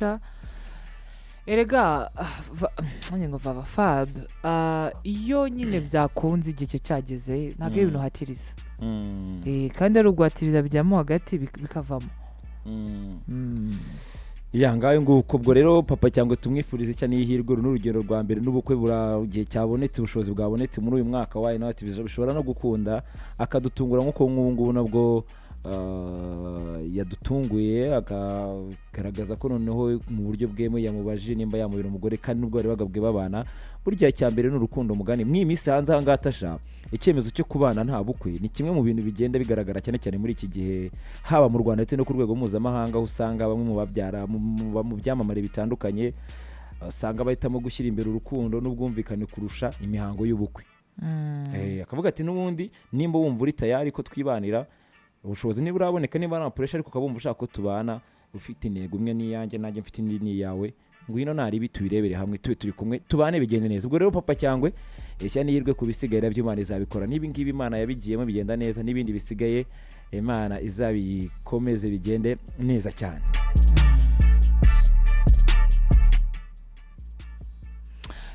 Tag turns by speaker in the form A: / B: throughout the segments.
A: kabisa. Erega nanjye ngo vava fab, iyo nyine byakunze, igihe cyo cyageze, ntabwo ari ibintu uhatiriza. Kandi ari uguhatiriza bijyamo hagati bikavamo.
B: Ya, ngayo nguko. Ubwo rero Papa Cyangwe tumwifurize icya n'ihirwe. Uru ni urugendo rwa mbere n'ubukwe bura igihe cyabonetse, ubushobozi bwabonetse muri uyu mwaka wayo, nawe ati bishobora no gukunda akadutungura nk'uko nk'ubu ngubu nabwo yadutunguye, akagaragaza ko noneho mu buryo bwemewe yamubajije nimba yamubera umugore, kandi nubwo bari bagabwe babana. Burya icya mbere ni urukundo. Mugani mw'iyi minsi hanze aha ngaha, tasha icyemezo cyo kubana nta bukwe ni kimwe mu bintu bigenda bigaragara cyane cyane muri iki gihe, haba mu Rwanda ndetse no ku rwego mpuzamahanga, aho usanga bamwe mu babyara mu byamamare bitandukanye usanga bahitamo gushyira imbere urukundo n'ubwumvikane kurusha imihango y'ubukwe. Akavuga ati n'ubundi nimba wumva uri tayari ko twibanira, ubushobozi niba uraboneka, niba nta pressure, ariko ukaba wumva ushaka ko tubana, ufite intego imwe n'iyanjye, nanjye mfite indi n'iyawe, ngwino naribi tubirebere hamwe, tube turi kumwe, tubane bigende neza. Ubwo rero Papa Cyangwe, ishya n'ihirwe. Ku bisigaye nabyo Imana izabikora. N'ibi ngibi Imana yabigiyemo bigenda neza, n'ibindi bisigaye Imana izabikomeze bigende neza cyane.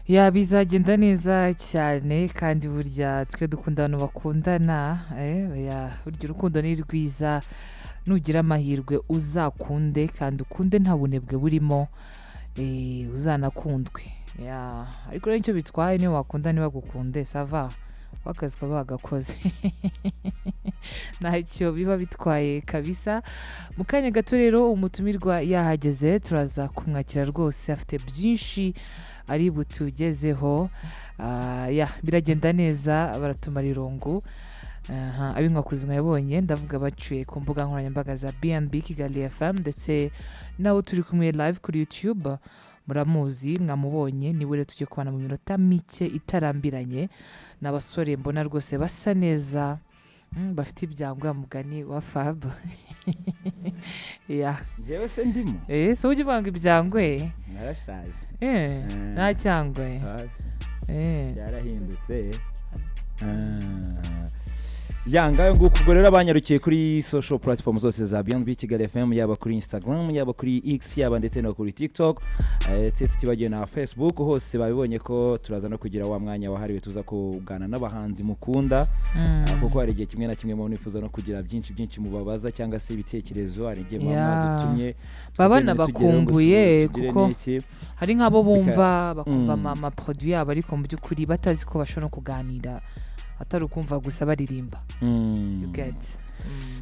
A: Ya, bizagenda neza cyane. Kandi burya twe dukunda abantu bakundana. Ya, burya urukundo ni rwiza. Nugira amahirwe uzakunde, kandi ukunde nta bunebwe burimo, uzanakundwe. Ya, ariko rero nicyo bitwaye niyo wakunda ntibagukunde, ça va, wakazi kaba wagakoze, ntacyo biba bitwaye kabisa. Mu kanya gato rero umutumirwa yahageze, turaza kumwakira rwose, afite byinshi ari butugezeho. Ya, biragenda neza, baratumara irungu. Aha, ab'inkwakuzi mwabonye, ndavuga baciye ku mbuga nkoranyambaga za B&B Kigali FM, ndetse n'abo turi kumwe live kuri YouTube, muramuzi, mwamubonye, niwe rero tujye kubana mu minota mike itarambiranye. Ni abasore mbona rwose basa neza, bafite ibyangwa mugani wa Fab. Ya.
B: Njyewe se ndimo?
A: So ujya uvanga ibyangwe?
B: Narashaje.
A: Nta cyangwe.
B: Byarahindutse. Ya, ngayo nguko. Ubwo rero abanyarukiye kuri social platform zose za B&B Kigali FM, yaba kuri Instagram, yaba kuri X, yaba ndetse no kuri TikTok, ndetse tutibagiwe na Facebook, hose babibonye ko turaza no kugira wa mwanya wahariwe tuza kuganira n'abahanzi mukunda. Kuko hari igihe kimwe na kimwe muba mwifuza no kugira byinshi byinshi mubabaza cyangwa se ibitekerezo, hari igihe muba mwadutumye
A: Baba
B: twebwe ntitugereho ngo
A: banabakumbuye,
B: tugire
A: kuko
B: n'iki.
A: hari nk'abo bumva bakumva ama produit yabo, ariko mu by'ukuri batazi ko bashobora no kuganira, atari ukumva gusa baririmba. You get?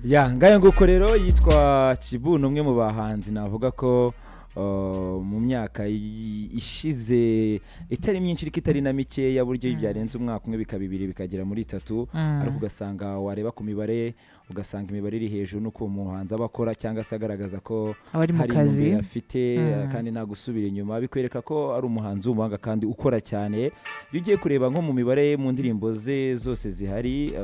B: Ya, ngayo nguko. Rero yitwa Kibu, ni umwe mu bahanzi navuga ko mu myaka ishize itari myinshi ariko itari na mikeya, buryo byarenze umwaka umwe bikaba ibiri bikagera muri itatu, ariko ugasanga wareba ku mibare ugasanga imibare iri hejuru n'uko uwo muhanzi aba akora cyangwa se agaragaza ko
A: abari mu
B: hari
A: kazi.
B: intumbero afite, kandi nta gusubira inyuma, bikwereka ko ari umuhanzi w'umuhanga kandi ukora cyane. Iyo ugiye kureba nko mu mibare mu ndirimbo ze zose zihari,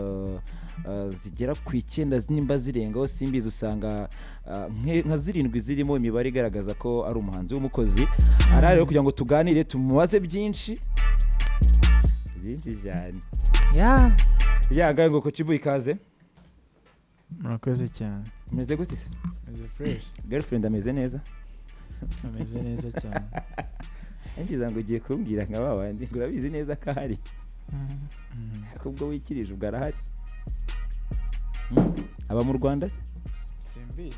B: zigera ku 9 nimba zirengaho simbizi, usanga nka zirindwi zirimo imibare igaragaza ko ari umuhanzi w'umukozi. Arahari rero kugira ngo tuganire, tumubaze byinshi byinshi cyane. Ya, ngayo ngo Kibu, ikaze.
C: Murakoze cyane.
B: Umeze gute se?
C: Meze fresh.
B: Girlfriend ameze neza?
C: Ameze neza cyane.
B: Ngize ngo ugiye kumbwira nka ba bandi ngo urabizi neza ko ahari. Ariko ubwo wikirije ubwo arahari. Aba mu Rwanda se?
C: Simbizi.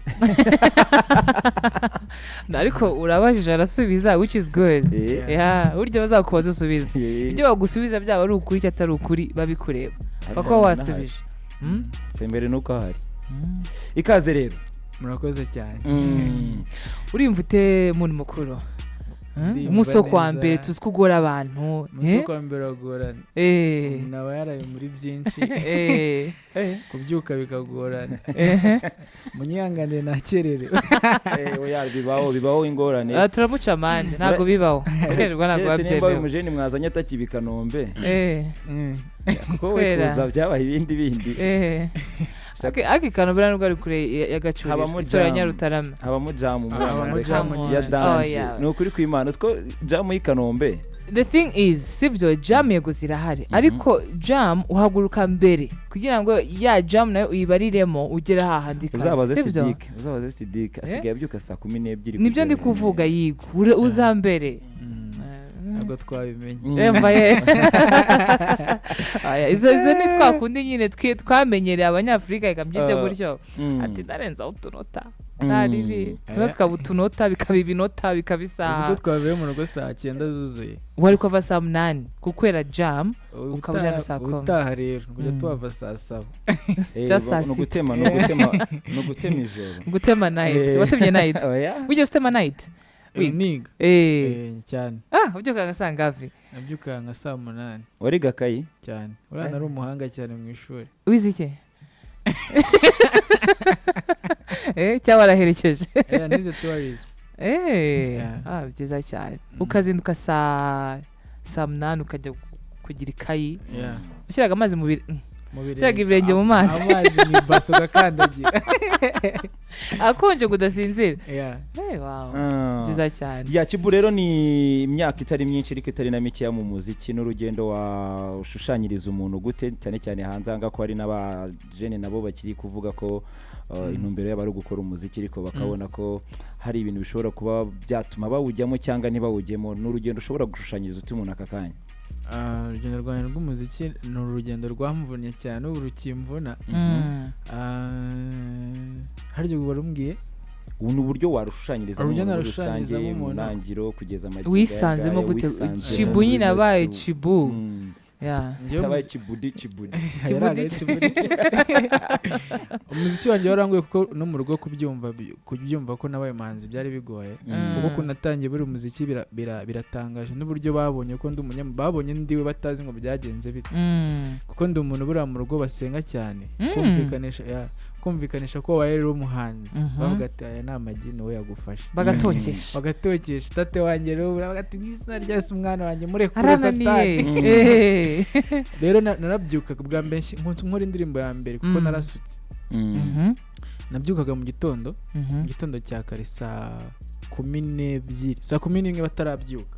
A: Ariko urabajije arasubiza, which is good. Yeah, burya bazakubaza usubiza. Ibyo bagusubiza byaba ari ukuri cyangwa atari ukuri, babikureba
B: Ariko
A: paka wasubije.
B: Icya mbere ni uko ahari. Ikaze rero.
C: Murakoze cyane.
A: Urimva ute, muntu mukuru?
C: Ndimva
A: Umunsi wo kuwa
C: neza.
A: mbere tuzi ko ugora abantu.
C: Umunsi wo
A: Eh?
C: kuwa mbere uragorana. Umuntu aba yaraye muri byinshi, kubyuka bikagorana. Munyihangane nakererewe.
B: Oya, bibaho, bibaho ingorane.
A: Turamuca amande, ntabwo bibaho gukererwa, ntabwo biba
B: Keretse nimba uyu
A: byemewe.
B: mujeni mwazanye atakiba i Kanombe, kuko we kuza byabaye ibindi bindi.
A: Ariko i Kanombe nubwo ari kure ya Gacuriro,
B: Habamo
A: isura ya
B: jam.
A: Nyarutarama.
B: Habamo jam muri
C: Habamo
B: Amerika.
C: jam
A: Come on.
B: Ya
C: nyinshi.
B: danje.
A: Oh, yeah.
B: Ni ukuri kw'Imana, siko jam y'i Kanombe.
A: The thing is, sibyo, jam yego zirahari, ariko jam uhaguruka mbere kugira ngo ya jam nayo uyibariremo ugere hahandi kare,
B: Uzabaze
A: sibyo?
B: Sidike, uzabaze Sidike, asigaye abyuka saa 12.
A: Nibyo ndi kuvuga, yigo uza mbere.
C: Ntabwo twabimenye.
A: Emva ye. Aya, izo ni twa kundi nyine twamenyereye Abanyafurika, reka mbyite gutyo. Ati ndarenzaho utunota ntariri tuba tukaba utunota, bikaba ibinota, bikaba
C: Uzi
A: isaha.
C: ko twavuye mu rugo saa 9 zuzuye?
A: Wari kuva saa 8 kukwera jam, ukaba uri hano saa 10.
C: Ubutaha rero kujya tuhava saa 7.
A: Just saa
B: Ni
A: 6.
B: ugutema, ni ugutema, ni ugutema ijoro.
A: Gutema night. Watemye night?
B: Oya.
A: Wigeze utema night?
C: Niga. Cyane.
A: Ah, ubyuka nka saa ngapi?
C: Nabyuka nka saa 8.
B: Wariga kayi?
C: Cyane, uriya nari umuhanga cyane mu ishuri.
A: Wize iki? Cyangwa waraherekeje?
C: Nize tourism. Yeah.
A: Ah, byiza cyane. Ukazinduka saa 8 ukajya kugira ikayi?
C: Yeah.
A: Ushyiraga amazi mu
C: Mu birenge.
A: Ushyiraga ibirenge mu mazi?
C: Amazi mu ibase ugakandagira.
A: Akonje ngo udasinzira?
C: Yeah.
A: Wow.
B: Ah.
A: Byiza cyane.
B: Ya Kibu rero ni imyaka itari myinshi ariko itari na mikeya mu muziki, n'urugendo washushanyiriza umuntu gute, cyane cyane hanze aha ngaha, ko hari n'abajene nabo bakiri kuvuga ko intumbero yabo ari ugukora umuziki, ariko bakabona ko hari ibintu bishobora kuba byatuma bawujyamo cyangwa ntibawujyemo? Ni urugendo ushobora gushushanyiriza uti umuntu aka kanya?
C: Ah, urugendo rwanjye rw'umuziki ni urugendo rwamvunnye cyane, ubu rukimvuna. Ah, harya ubwo warumbwiye?
B: Ubu ni uburyo warushushanyiriza
C: Uburyo
B: muri rusange
C: narushushanyiririzamo
B: mu
C: umuntu.
B: ntangiro kugeza amagingo
A: Wisanzemo
B: aya ngaya,
A: gute?
B: wisanzemo
A: Chibu
B: muri
A: nyine abaye
B: wese.
A: Chibu. Yeah.
C: Njyewe
B: Yabaye Kibudi, Kibudi.
A: Kibudi.
C: Yari Kibudi. Umuziki wanjye warangoye kuko no mu rugo kubyumva ko nabaye umuhanzi byari bigoye, kuko ukuntu natangiye buri umuziki biratangaje n'uburyo babonye ko ndi umunyam, babonye ndiwe batazi ngo byagenze bite, kuko ndi umuntu buriya mu rugo basenga cyane. Kumvikanisha, ya, kumvikanisha ko wabaye rero umuhanzi, bavuga ati aya ni amagi, ni we yagufasha.
A: Bagatokesha.
C: Bagatokesha. Tate wanjye rero baravuga ati mu izina rya Yesu, umwana wanjye murekure
A: Arananiye.
C: Satani. Rero narabyukaga bwa mbere nkora indirimbo ya mbere kuko narasutse. Nabyukaga mu gitondo, mu gitondo cya kare, saa 12, saa 11 batarabyuka,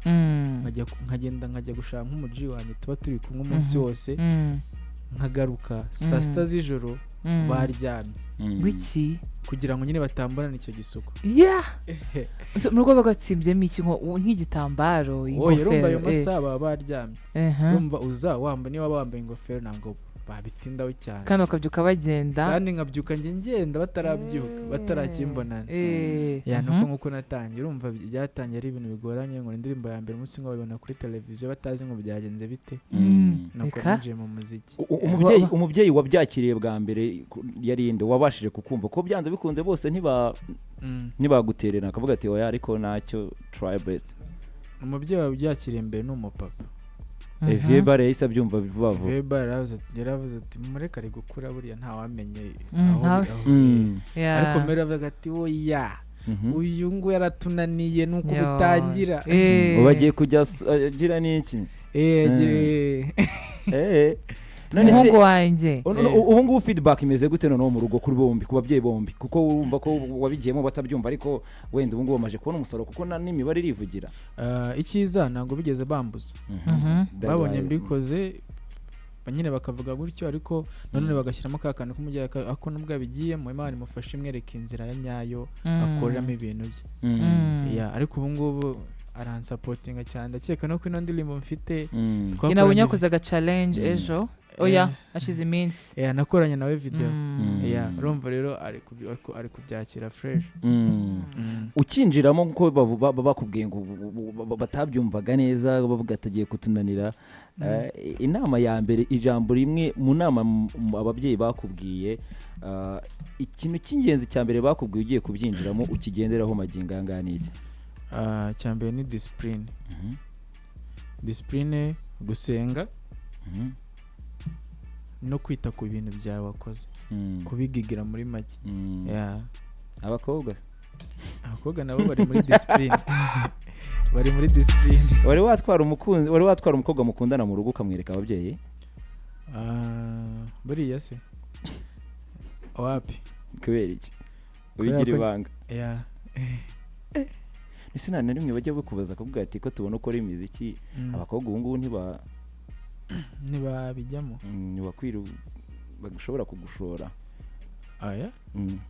C: nkagenda nkajya gushaka nk'umuji wanjye tuba turi kumwe umunsi wose, nkagaruka saa 6 z'ijoro baryamye,
A: Wiki.
C: kugira ngo nyine batamburana icyo gisuko.
A: Yeah. So, mu rugo bagatsimbyemo iki, nk'igitambaro,
C: Oya, urumva ayo
A: ingofero?
C: masaha baba baryamye. Urumva uza wambaye, niba wambaye ingofero ntabwo babitindaho cyane.
A: Kandi bakabyuka bagenda.
C: Kandi nkabyuka njye ngenda batarabyuka, batarakimbonana. Ya, nuko nkuko natangiye, urumva byatangiye ari ibintu bigoranye ngo indirimbo ya mbere umunsi umwe babibona kuri televiziyo batazi ngo byagenze bite. Nuko
A: Reka.
C: ninjiye mu muziki.
B: Umubyeyi wabyakiriye bwa mbere yari inde wabashije kukumva ko byanze bikunze bose ntibagutererana, akavuga ati oya, ariko ntacyo, try best?
C: Umubyeyi wabyakiriye mbere ni umupapa.
B: Evie Bare yahise abyumva vuba vuba.
C: Veba yaravuze ati mureke ari gukura, buriya ntawamenye aho Ariko mbere avuga ati oya, uyu nguyu yaratunaniye nuko bitangira.
B: Ubu agiye kujya agira n'iki? None se
A: Umuhungu wanjye.
B: Ubu ngubu feedback imeze gute noneho mu rugo kuri bombi, ku babyeyi bombi? Kuko urumva ko wabigiyemo batabyumva, ariko wenda ubu ngubu bamaze kubona umusaruro, kuko n'imibare irivugira.
C: Ah, icyiza ntabwo bigeze bambuza. Babonye mbikoze nyine bakavuga gutyo, ariko nanone bagashyiramo ka kantu k'umujyi ako nubwo yabigiyemo Imana imufashe imwereka inzira ya nyayo akoreramo ibintu bye. Ya, ariko ubu ngubu aransapotinga cyane, ndakeka no ko ino ndirimbo mfite
A: Njye nabonye yakoze aga challenge ejo, oya, hashize iminsi.
C: Yeah, nakoranye nawe video. Yeah, urumva rero ari kubyakira fresh.
B: Ukinjiramo nkuko bakubwiye ngo batabyumvaga neza, bavuga ati agiye kutunanira. Inama ya mbere, ijambo rimwe mu nama ababyeyi bakubwiye, ikintu cy'ingenzi cya mbere bakubwiye ugiye kubyinjiramo ukigenderaho magingo aya ngaya ni iki?
C: Ah, icya mbere ni discipline. Discipline, gusenga no kwita ku bintu byawe wakoze, kubigigira muri make. Yeah.
B: Abakobwa?
C: Abakobwa nabo bari muri discipline, bari muri discipline.
B: Wari watwara umukunzi, wari watwara umukobwa mukundana mu rugo ukamwereka ababyeyi?
C: Ah, buriya se wapi.
B: Kubera iki
C: Kubera
B: ubigira
C: ko
B: ibanga?
C: Yeah.
B: Ese nta na rimwe bajya bakubaza akavuga ati ko tubona ukora imiziki, abakobwa ubu ngubu
C: ntibabijyamo?
B: Ntibakwiru bashobora kugushora?
C: Aya,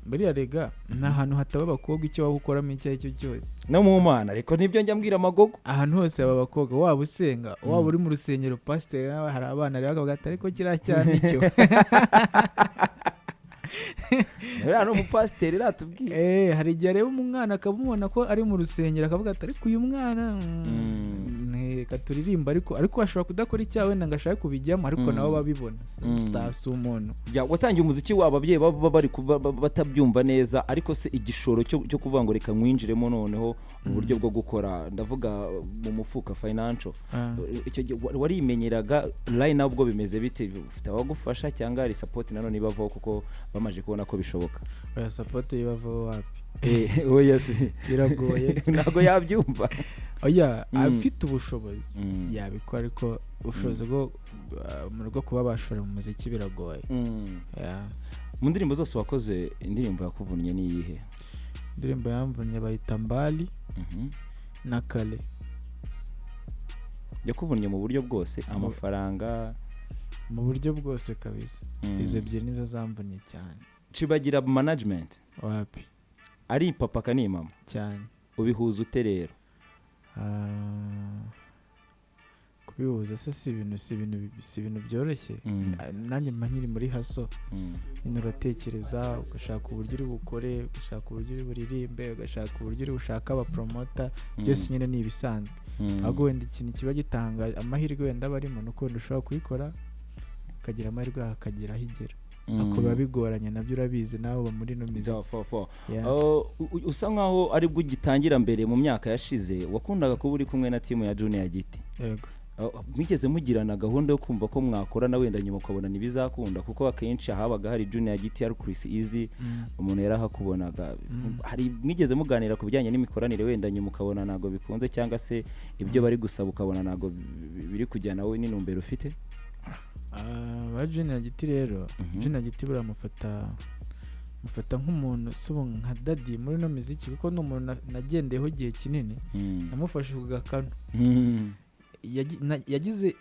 C: buriya rega ni ahantu hataba abakobwa, icyo waba ukoramo icyo ari cyo cyose.
B: No mu Mana, ariko nibyo njya mbwira amagogo.
C: Ahantu hose haba abakobwa, waba usenga, waba uri mu rusengero, pasiteri nawe hari abana rero bakavuga ati ariko kiriya cyaha nicyo.
B: Uriya ni umupasiteri ratubwiye.
C: Hari igihe areba umwana akamubona ko ari mu rusengero, akavuga ati ariko uyu mwana, reka turirimba, ariko ashobora kudakora icyaha wenda ngo ashake kubijyamo, ariko nabo babibona. Si umuntu.
B: Watangiye umuziki wabo ababyeyi baba bari batabyumva neza, ariko se igishoro cyo kuvuga ngo reka mwinjiremo noneho mu buryo bwo gukora, ndavuga mu mufuka, financial, icyo gihe warimenyeraga line up, ubwo bimeze bite? Ufite abagufasha cyangwa hari support nanone ibavaho kuko bamaze kubona ko bishoboka?
C: Oya, support ibavaho wapi.
B: Oya se.
C: Biragoye.
B: Ntabwo yabyumva.
C: Oya, afite ubushobozi yabikora, ariko ubushobozi bwo mu rugo kuba bashora mu muziki biragoye. Yeah.
B: Mu ndirimbo zose wakoze, indirimbo yakuvunnye ni iyihe?
C: Indirimbo yamvunnye bayita Mbali na Kale.
B: Yakuvunnye mu buryo bwose, amafaranga?
C: Mu buryo bwose kabisa. Izo ebyiri nizo zamvunnye cyane.
B: Cibagira management?
C: Wapi.
B: Ari papa kani mama?
C: Cyane.
B: Ubihuza ute rero?
C: Kubihuza se si ibintu byoroshye. Nanjye mba nkiri muri hustle. Nyine uratekereza, ugashaka uburyo uri bukore, ugashaka uburyo uri buririmbe, ugashaka uburyo uri bushake abapromoter. Byose nyine ni ibisanzwe. Ahubwo wenda ikintu kiba gitangaje, amahirwe wenda aba arimo, ni uko wenda ushobora kubikora ukagira amahirwe hakagira aho igera. Ariko biba bigoranye, nabyo urabizi nawe uba muri ino miziki.
B: Yeah, fo, fo.
C: Yeah.
B: Oh, usa nkaho aribwo ugitangira. Mbere mu myaka yashize wakundaga kuba uri kumwe na timu ya Junior Giti.
C: Yego.
B: Oh, mwigeze mugirana gahunda yo kumva ko mwakorana, wenda nyuma ukabona ntibizakunda? Kuko akenshi habaga hari Junior Giti, hari Chris Easy, umuntu yarahakubonaga. Hari mwigeze muganira ku bijyanye n'imikoranire, wenda nyuma ukabona ntabwo bikunze, cyangwa se ibyo bari gusaba ukabona ntabwo biri kujyana wowe n'intumbero ufite?
C: Ba Junior Giti rero, Junior Giti buramufata mufata nk'umuntu si ubu, nka daddy muri ino miziki, kuko ni umuntu nagendeyeho igihe kinini. Namufashe ku gakanu. Yagize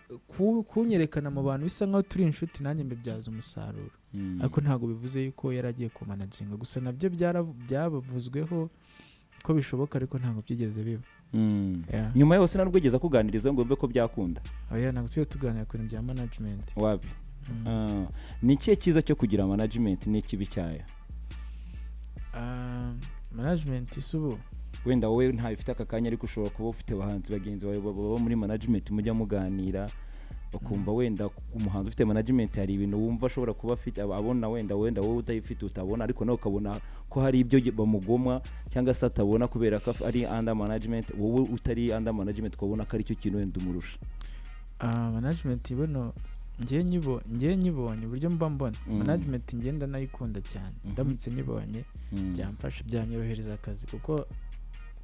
C: kunyerekana mu bantu bisa nkaho turi inshuti, nanjye mbibyaza umusaruro. Ariko ntabwo bivuze yuko yari agiye kumanaginga gusa, nabyo byabavuzweho ko bishoboka, ariko ntabwo byigeze biba. Yeah.
B: Nyuma yose ntabwo wigeze akuganiriza ngo wumve ko byakunda?
C: Oya, ntabwo tujya tuganira ku bintu bya management.
B: Wabi. Ni ikihe cyiza cyo kugira management n'ikibi cyayo?
C: Management isi ubu
B: Wenda wowe ntayo ufite aka kanya, ariko ushobora kuba ufite abahanzi bagenzi bawe baba muri management mujya muganira, ukumva wenda umuhanzi ufite management hari ibintu wumva ashobora kuba afite abona wenda wowe utayifite utabona, ariko nawe ukabona ko hari ibyo bamugomwa cyangwa se atabona kubera ko ari under management, wowe utari under management ukabona ko aricyo kintu wenda umurusha.
C: Management buno njye nyibonye uburyo mba mbona management ngenda nayikunda cyane. Ndamutse nyibonye byamfasha, byanyorohereza akazi, kuko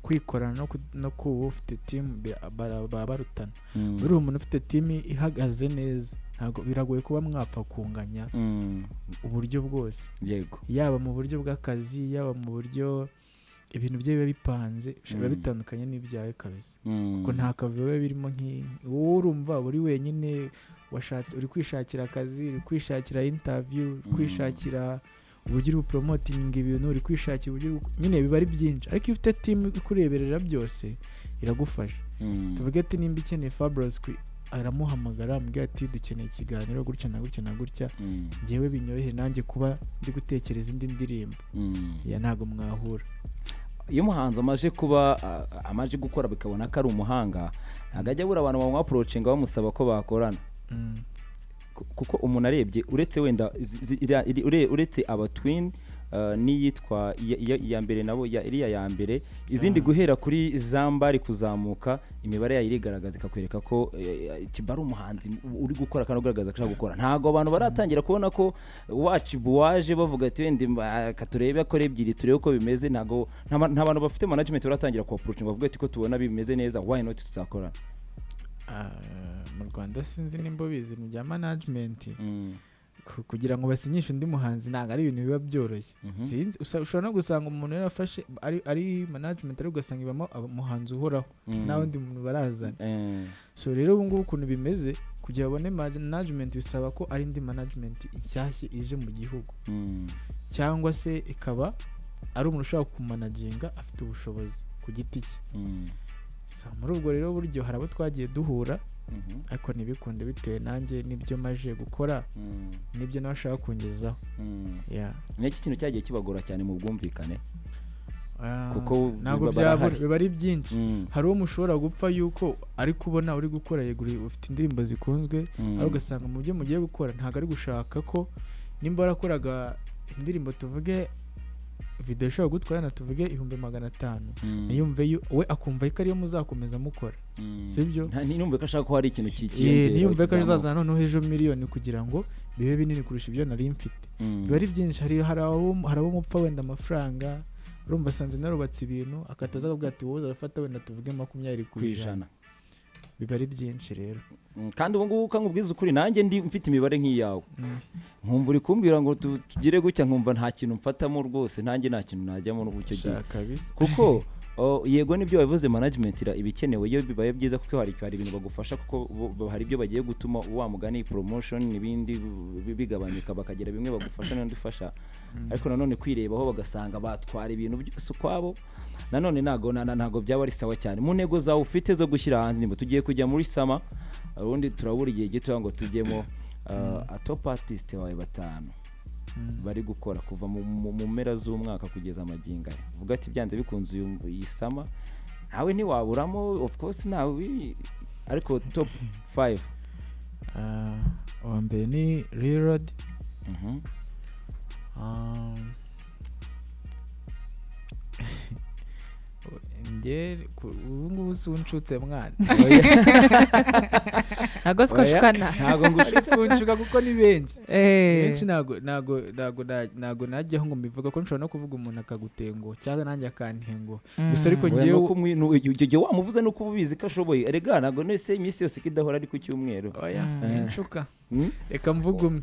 C: kwikorana no kuba ufite team baba barutana. Buriya umuntu ufite team ihagaze neza, ntabwo biragoye kuba mwapfa kunganya uburyo bwose, yaba mu buryo bw'akazi, yaba mu buryo ibintu bye biba bipanze, biba bitandukanye n'ibyawe kabisa, kuko nta kavuyo biba birimo. Wowe urumva uri wenyine, washatse, uri kwishakira akazi, uri kwishakira interview, uri kwishakira uburyo uri bupromotinga ibintu, uri kwishakira uburyo nyine biba ari byinshi. Ariko iyo ufite team ikureberera byose, iragufasha. Tuvuge ati nimba ikeneye Fabulous, aramuhamagara amubwira ati dukeneye ikiganiro gutya na gutya na gutya, njyewe binyorohere nanjye kuba ndi gutekereza indi ndirimbo. Yeah, ntabwo mwahura.
B: Iyo umuhanzi amaze kuba amaze gukora bikabona ko ari umuhanga, ntabwo ajya abura abantu bamwapproachinga bamusaba ko bakorana. Kuko umuntu arebye, uretse wenda uretse aba twin n'iyitwa iya mbere nabo iriya ya mbere, izindi guhera kuri Zambari kuzamuka, imibare yayo irigaragaza, ikakwereka ko Kiba ari umuhanzi uri gukora kandi ugaragaza ko ashaka gukora. Ntabwo abantu baratangira kubona ko wacu waje bavuga ati wenda reka turebe akora ebyiri, turebe uko bimeze. Ntabwo nta bantu bafite management baratangira ku approaching bavuga ati ko tubona bimeze neza, why not tutakorana?
C: Mu Rwanda sinzi nimba ubizi ibintu bya management. Kugira ngo basinyishe undi muhanzi ntabwo ari ibintu biba byoroshye. Sinzi, ushobora no gusanga umuntu yarafashe ari management, ariko ugasanga ibamo umuhanzi uhoraho nta wundi muntu barazana. So rero ubu ngubu ukuntu bimeze, kugira babone management bisaba ko ari indi management inshyashya ije mu gihugu, cyangwa se ikaba ari umuntu ushobora kumanaginga afite ubushobozi ku giti cye. So muri ubwo rero buryo hari abo twagiye duhura, ariko ntibikunde bitewe nanjye n'ibyo maje gukora n'ibyo nawe ashaka kungezaho. Yeah.
B: Ni iki kintu cyagiye kibagora cyane mu bwumvikane? Kuko
C: Ntabwo
B: biba
C: byabura,
B: barahari.
C: Biba ari byinshi. Hari uwo mushobora gupfa yuko ari kubona uri gukora, yego ufite indirimbo zikunzwe, ariko ugasanga mu byo mugiye gukora ntabwo ari gushaka ko nimba warakoraga indirimbo, tuvuge video ishobora gutwara na tuvuge 500,000, ntiyumve we akumva ko ariyo muzakomeza mukora. Sibyo?
B: Ntiyumve ko ashaka ko hari ikintu kiyongera,
C: ntiyumve ko
B: kizamuka.
C: azazana noneho ejo miliyoni kugira ngo bibe binini kurusha ibyo nari mfite. Biba ari byinshi. Hari abo mupfa wenda amafaranga, urumva asanze narubatse ibintu, akataza akavuga ati wowe uzafata wenda tuvuge 20
B: ku ijana.
C: Biba ari byinshi rero.
B: Kandi ubu ngubu ukangubwiza ukuri, nanjye ndi mfite imibare nk'iyawe, nkumva uri kumbwira ngo tugire gutya, nkumva nta kintu mfatamo rwose, nanjye nta kintu najyamo n'ubu icyo gihe.
C: Shaka kabisa.
B: Kuko yego nibyo wabivuze, management iba ikenewe iyo bibaye byiza, kuko hari ibintu bagufasha, kuko hari ibyo bagiye gutuma wa mugani promotion n'ibindi bigabanyuka, bakagira bimwe bagufasha n'undi ufasha. Ariko nanone kwirebaho bagasanga batwara ibintu byose ukwabo, nanone ntago byaba ari sawa cyane. Mu ntego zawe ufite zo gushyira hanze nimba tugiye kujya muri summer, ubundi turabura igihe gito ngo tujyemo, top artist wawe batanu bari gukora kuva mu mpera z'umwaka kugeza amagingo aya, uvuga ati byanze bikunze uyu iyi summer nawe ntiwaburamo, of course nawe ariko top 5.
C: Uwa mbere ni Real. Njye ubu ngubu si unshutse mwana.
A: Ntabwo siko
B: Oya,
A: shukana.
B: Ntabwo ngushutse.
C: Kunshuka kuko ni benshi. Benshi, ntago najyaho ngo mbivuga ko nshobora no kuvuga umuntu akagutenguha cyangwa nanjye akantenguha. Gusa ariko
B: Oya,
C: njyewe
B: nuko icyo gihe wamuvuze nuko uba ubizi ko ashoboye. Erega ntabwo nese iminsi yose ko idahora ari ku cyumweru.
C: Oya, nshuka. Reka mvuge umwe.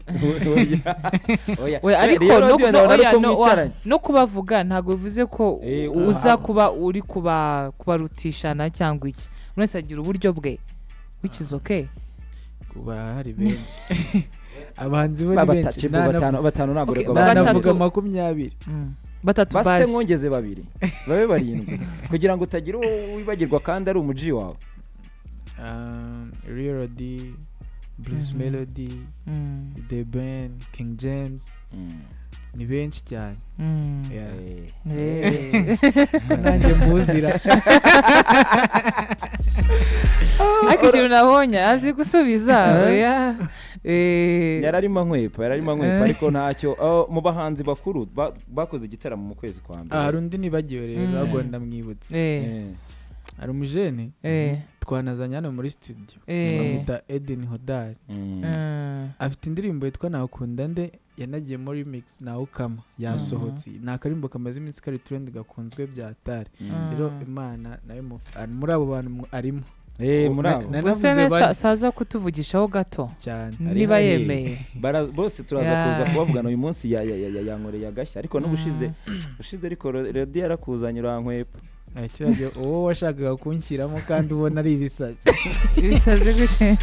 B: Oya. Oya.
A: Oya, ariko
B: Rero
A: no,
B: radiyo
A: no,
B: ndabona
A: oya,
B: ariko
A: no,
B: mwicaranye.
A: no kubavuga ntabwo bivuze ko uza kuba uri kubarutishana cyangwa iki. Buri wese agira uburyo bwe, which is okay.
C: Barahari benshi, abahanzi bo
B: Ba
C: ni benshi.
B: batatu, batanu, batanu ntabwo
A: Okay,
B: rego
A: batatu.
C: Nanavuga 20.
A: Batatu
B: base
A: basi.
B: Mwongeze babiri babe barindwi kugira ngo utagira uwo wibagirwa kandi ari umuji wawe.
C: Real D, Bruce Melody, The Ben, King James, ni benshi cyane. Yeah. Ko nanjye mbuzira.
A: Ariko ikintu nabonye azi gusubiza, oya.
B: Yararimo ankwepa ariko ntacyo. Oh, mu bahanzi bakuru bakoze igitaramo mu kwezi kwa mbere.
C: Hari undi nibagiwe rero, ahubwo ndamwibutse. Hari umujene twanazanye hano muri studio, bamwita Eden Hodari. Afite indirimbo yitwa Nakunda Nde, yanagiye muri remix nawe ukama yasohotse. Ni akarimbo kamaze iminsi kari trend, gakunzwe bya tari. Rero Imana nayo muri abo bantu arimo.
B: Muri abo.
A: Gusa
C: Nanavuze bane.
A: Saza kutuvugishaho gato
C: Cyane.
A: niba
B: Ari
A: yemeye.
B: Bose turaza kuza kubavugana uyu munsi. Yankoreye agashya, ariko n'ubushize ushize ariko Rodi yarakuzanye urankwepa.
C: Kiriya gihe uwo washakaga kunshyiramo kandi ubona ari ibisazi.
A: Ibisazi gute?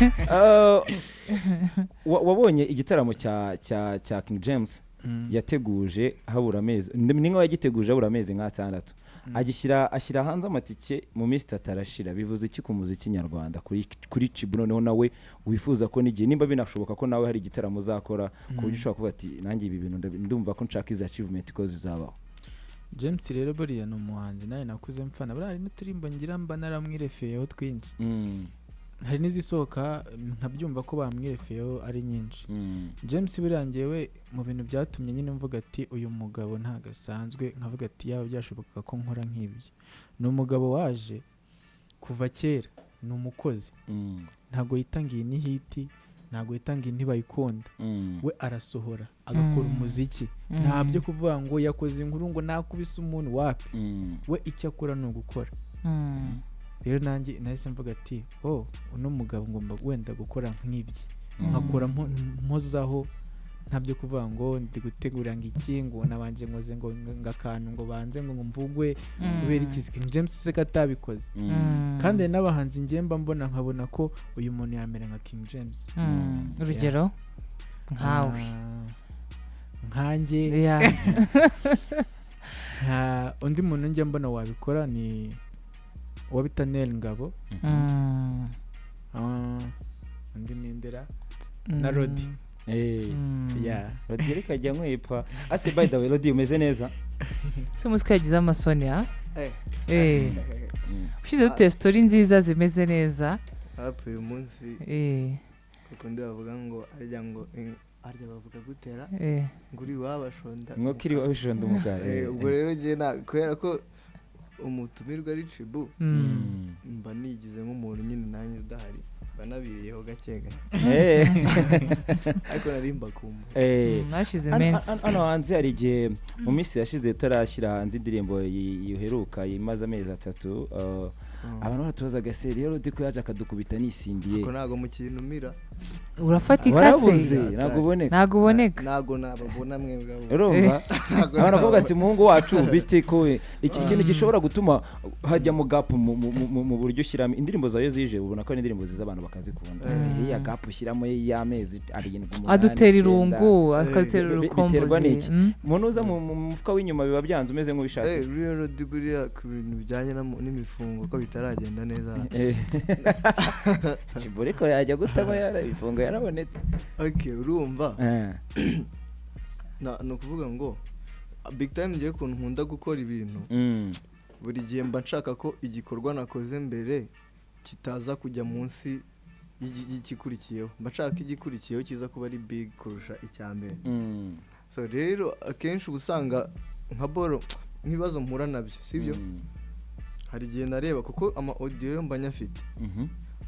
B: Wabonye igitaramo cya King James yateguje habura amezi, ni nkaho yagiteguje habura amezi nk'atandatu, agishyira ashyira hanze amatike mu minsi 3 arashira. Bivuze iki ku muziki nyarwanda kuri Chibu, noneho nawe wifuza ko n'igihe nimba binashoboka ko nawe hari igitaramo uzakora ku buryo ushobora kuvuga ati nanjye ibi bintu ndumva ko nshaka izi achievement ko zizabaho?
C: James rero buriya ni umuhanzi nawe nakuze mfana, buriya hari n'uturimbo ngira mba naramwirefereyeho twinshi. Hari n'izisohoka nkabyumva ko bamwirefereyeho ari nyinshi. James buriya njyewe mu bintu byatumye nyine mvuga ati uyu mugabo ntabwo asanzwe, nkavuga ati yaba byashobokaga ko nkora nk'ibyo, ni umugabo waje kuva kera, ni umukozi. Ntabwo yitangiye ni hit, ntabwo yitangiye ntibayikunda. We arasohora agakora umuziki. Nta byo kuvuga ngo yakoze inkuru ngo nakubise umuntu, wapi. We icyo akora ni ugukora. Rero nanjye nahise mvuga ati oh, uno mugabo ngomba wenda gukora nk'ibye, nkakora mpozaho. Ntabyo kuvuga ngo ndi gutegura ngo iki, ngo nabanje nkoze ngo akantu ngo banze ngo mvugwe kubera iki. King James se ko atabikoze? Kandi hari n'abahanzi njye mba mbona, nkabona ko uyu muntu yamera nka King James.
A: Urugero nkawe?
C: Ah, nkanjye?
A: Yeah.
C: Nka undi muntu njya mbona wabikora ni uwo bita Nel Ngabo. Ah, undi ni Ndera na Rodi. Yeah.
B: Rodi reka ajya nkwepa ase. By the way, Rodi, umeze neza?
A: Se umunsi ko yagize amasoni ha?
D: Eh.
A: Ushize duteye story nziza zimeze neza.
D: Hafi uyu munsi, kuko ndi bavuga ngo arya ngo arya bavuga gutera ngo uri iwabo ashonda.
B: Inkoko iri iwabo ishonda umugara.
D: Ubwo rero njye kubera ko umutumirwa ari Cibu, mba nigize nk'umuntu nyine nanjye udahari, mba nabiriyeho gake gake, ariko nari mbakumbuye.
A: Hashize iminsi.
B: Hano hanze hari igihe mu minsi yashize tutarashyira hanze indirimbo iheruka imaze amezi 3, abantu baratubazaga se rero Rodi ko yaje akadukubita nisindiye.
D: Ariko ntabwo mukintumira.
A: Urafatika
B: Warabuze.
A: se?
B: Ntabwo uboneka.
A: Ntabwo uboneka.
D: Ntabwo nababona mwebwe abo.
B: Urumva,
D: Ntabwo
B: abantu bakavuga
D: nababona.
B: ati umuhungu wacu bite ko iki kintu gishobora gutuma hajyamo gap mu buryo ushyiramo indirimbo zawe zije, ubona ko ari indirimbo nziza, abantu bakazikunda. Iriya gap ushyiramo y'amezi 7, 8,
A: Adutera
B: 9.
A: irungu, akadutera
B: Biterwa
A: urukumbuzi.
B: n'iki? Umuntu uza mu mufuka w'inyuma biba byanze, umeze nk'ubishatse.
D: Real Rodi buriya ku bintu bijyanye n'imifungo ko bitaragenda neza.
B: Kiburi ko yajya gutamo ibifungo yarabonetse.
D: Okay, urumva, ni ukuvuga ngo big time ngiye ukuntu nkunda gukora ibintu, buri gihe mba nshaka ko igikorwa nakoze mbere kitaza kujya munsi y'igikurikiyeho, mba nshaka ko igikurikiyeho kiza kuba ari big kurusha icya mbere. So rero akenshi uba usanga nka boro nk'ibibazo mpura nabyo, sibyo? Hari igihe nareba kuko ama audio yo mba nyafite,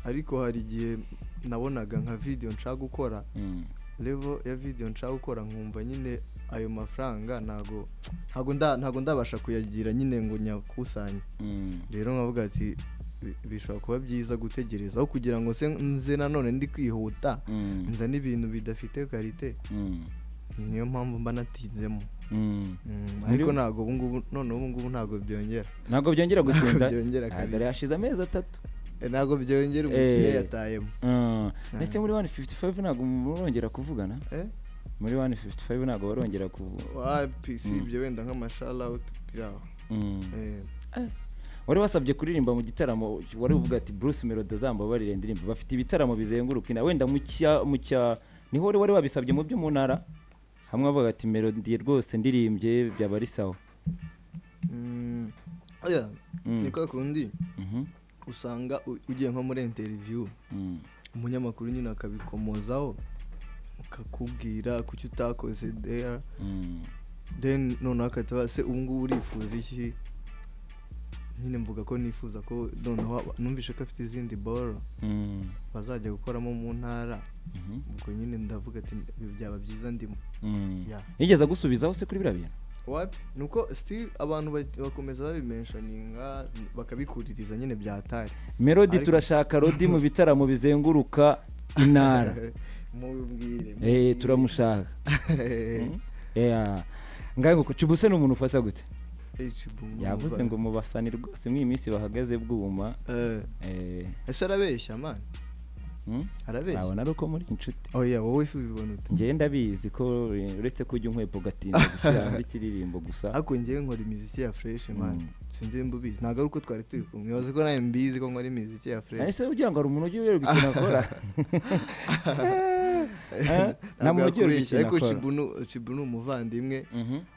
D: ariko hari igihe nabonaga nka video nshaka gukora, level ya video nshaka gukora, nkumva nyine ayo mafaranga ntago ndabasha kuyagira nyine ngo nyakusanye. Rero nkavuga ati bishobora kuba byiza gutegereza aho kugira ngo se nze nanone ndi kwihuta nza n'ibintu bidafite qualité. Niyo mpamvu mba natinzemo. Ariko ntabwo ubu ngubu, none ubu ngubu ntabwo byongera.
B: Ntabwo byongera
D: Ntabwo
B: gutinda.
D: byongera
B: Ah, dore
D: kabisa.
B: hashize amezi 3.
D: Ntabwo byongera, umukiriya yatayemo.
B: Ndetse muri 155 ntabwo murongera kuvugana?
D: Eh?
B: Muri 155 ntabwo barongera ku
D: Wapi, si ibyo, wenda nk'amashout biraho.
B: Wari wasabye kuririmba mu gitaramo, wari uvuga ati Bruce Melody azambabarire indirimbo, bafite ibitaramo bizenguruka ina wenda mu cya niho wari wabisabye mu byo mu ntara hamwe, avuga ati Melody rwose ndirimbye byaba ari sawa.
D: Oya, ni kwa kundi usanga ugiye nko muri interview, umunyamakuru nyine akabikomozaho, akakubwira kuki utakoze there, then noneho akahita abaza, se ubu ngubu urifuza iki? Nyine mvuga ko nifuza ko noneho numvishe ko afite izindi boro bazajya gukoramo mu ntara, ubwo nyine ndavuga ati byaba byiza ndimo. Yeah.
B: Yigeze agusubizaho se kuri biriya bintu?
D: Wapi, nuko still abantu bakomeza babimentioninga, bakabikuririza nyine byatari.
B: Melody,
D: Ariko
B: turashaka Rodi mu bitaramo bizenguruka intara.
D: Mubwire.
B: Turamushaka. Yeah. Ngahe ngo Cibuse ni umuntu ufata gute? Yavuze ngo mu basani rwose mw'iyi minsi bahagaze bwuma.
D: Ese arabeshya man? Arabeshya.
B: Nabona ari uko muri inshuti.
D: Oya, wowe se ubibona ute?
B: Njyewe ndabizi ko uretse ko ujya unkwepa ugatinda gushyira hanze ikiririmbo gusa.
D: Ariko njyewe nkora imiziki ya fresh man. Sinzi nimba ubizi, ntabwo ari uko twari turi kumwe, ibaze ko nawe mbizi ko nkora imiziki ya fresh.
B: Ese ugira ngo hari umuntu ujya uyoberwa ikintu akora? Nta
D: Ntabwo
B: muntu ujya uyoberwa
D: yakubeshya
B: ikintu
D: ariko
B: akora.
D: Chibu ni umuvandimwe.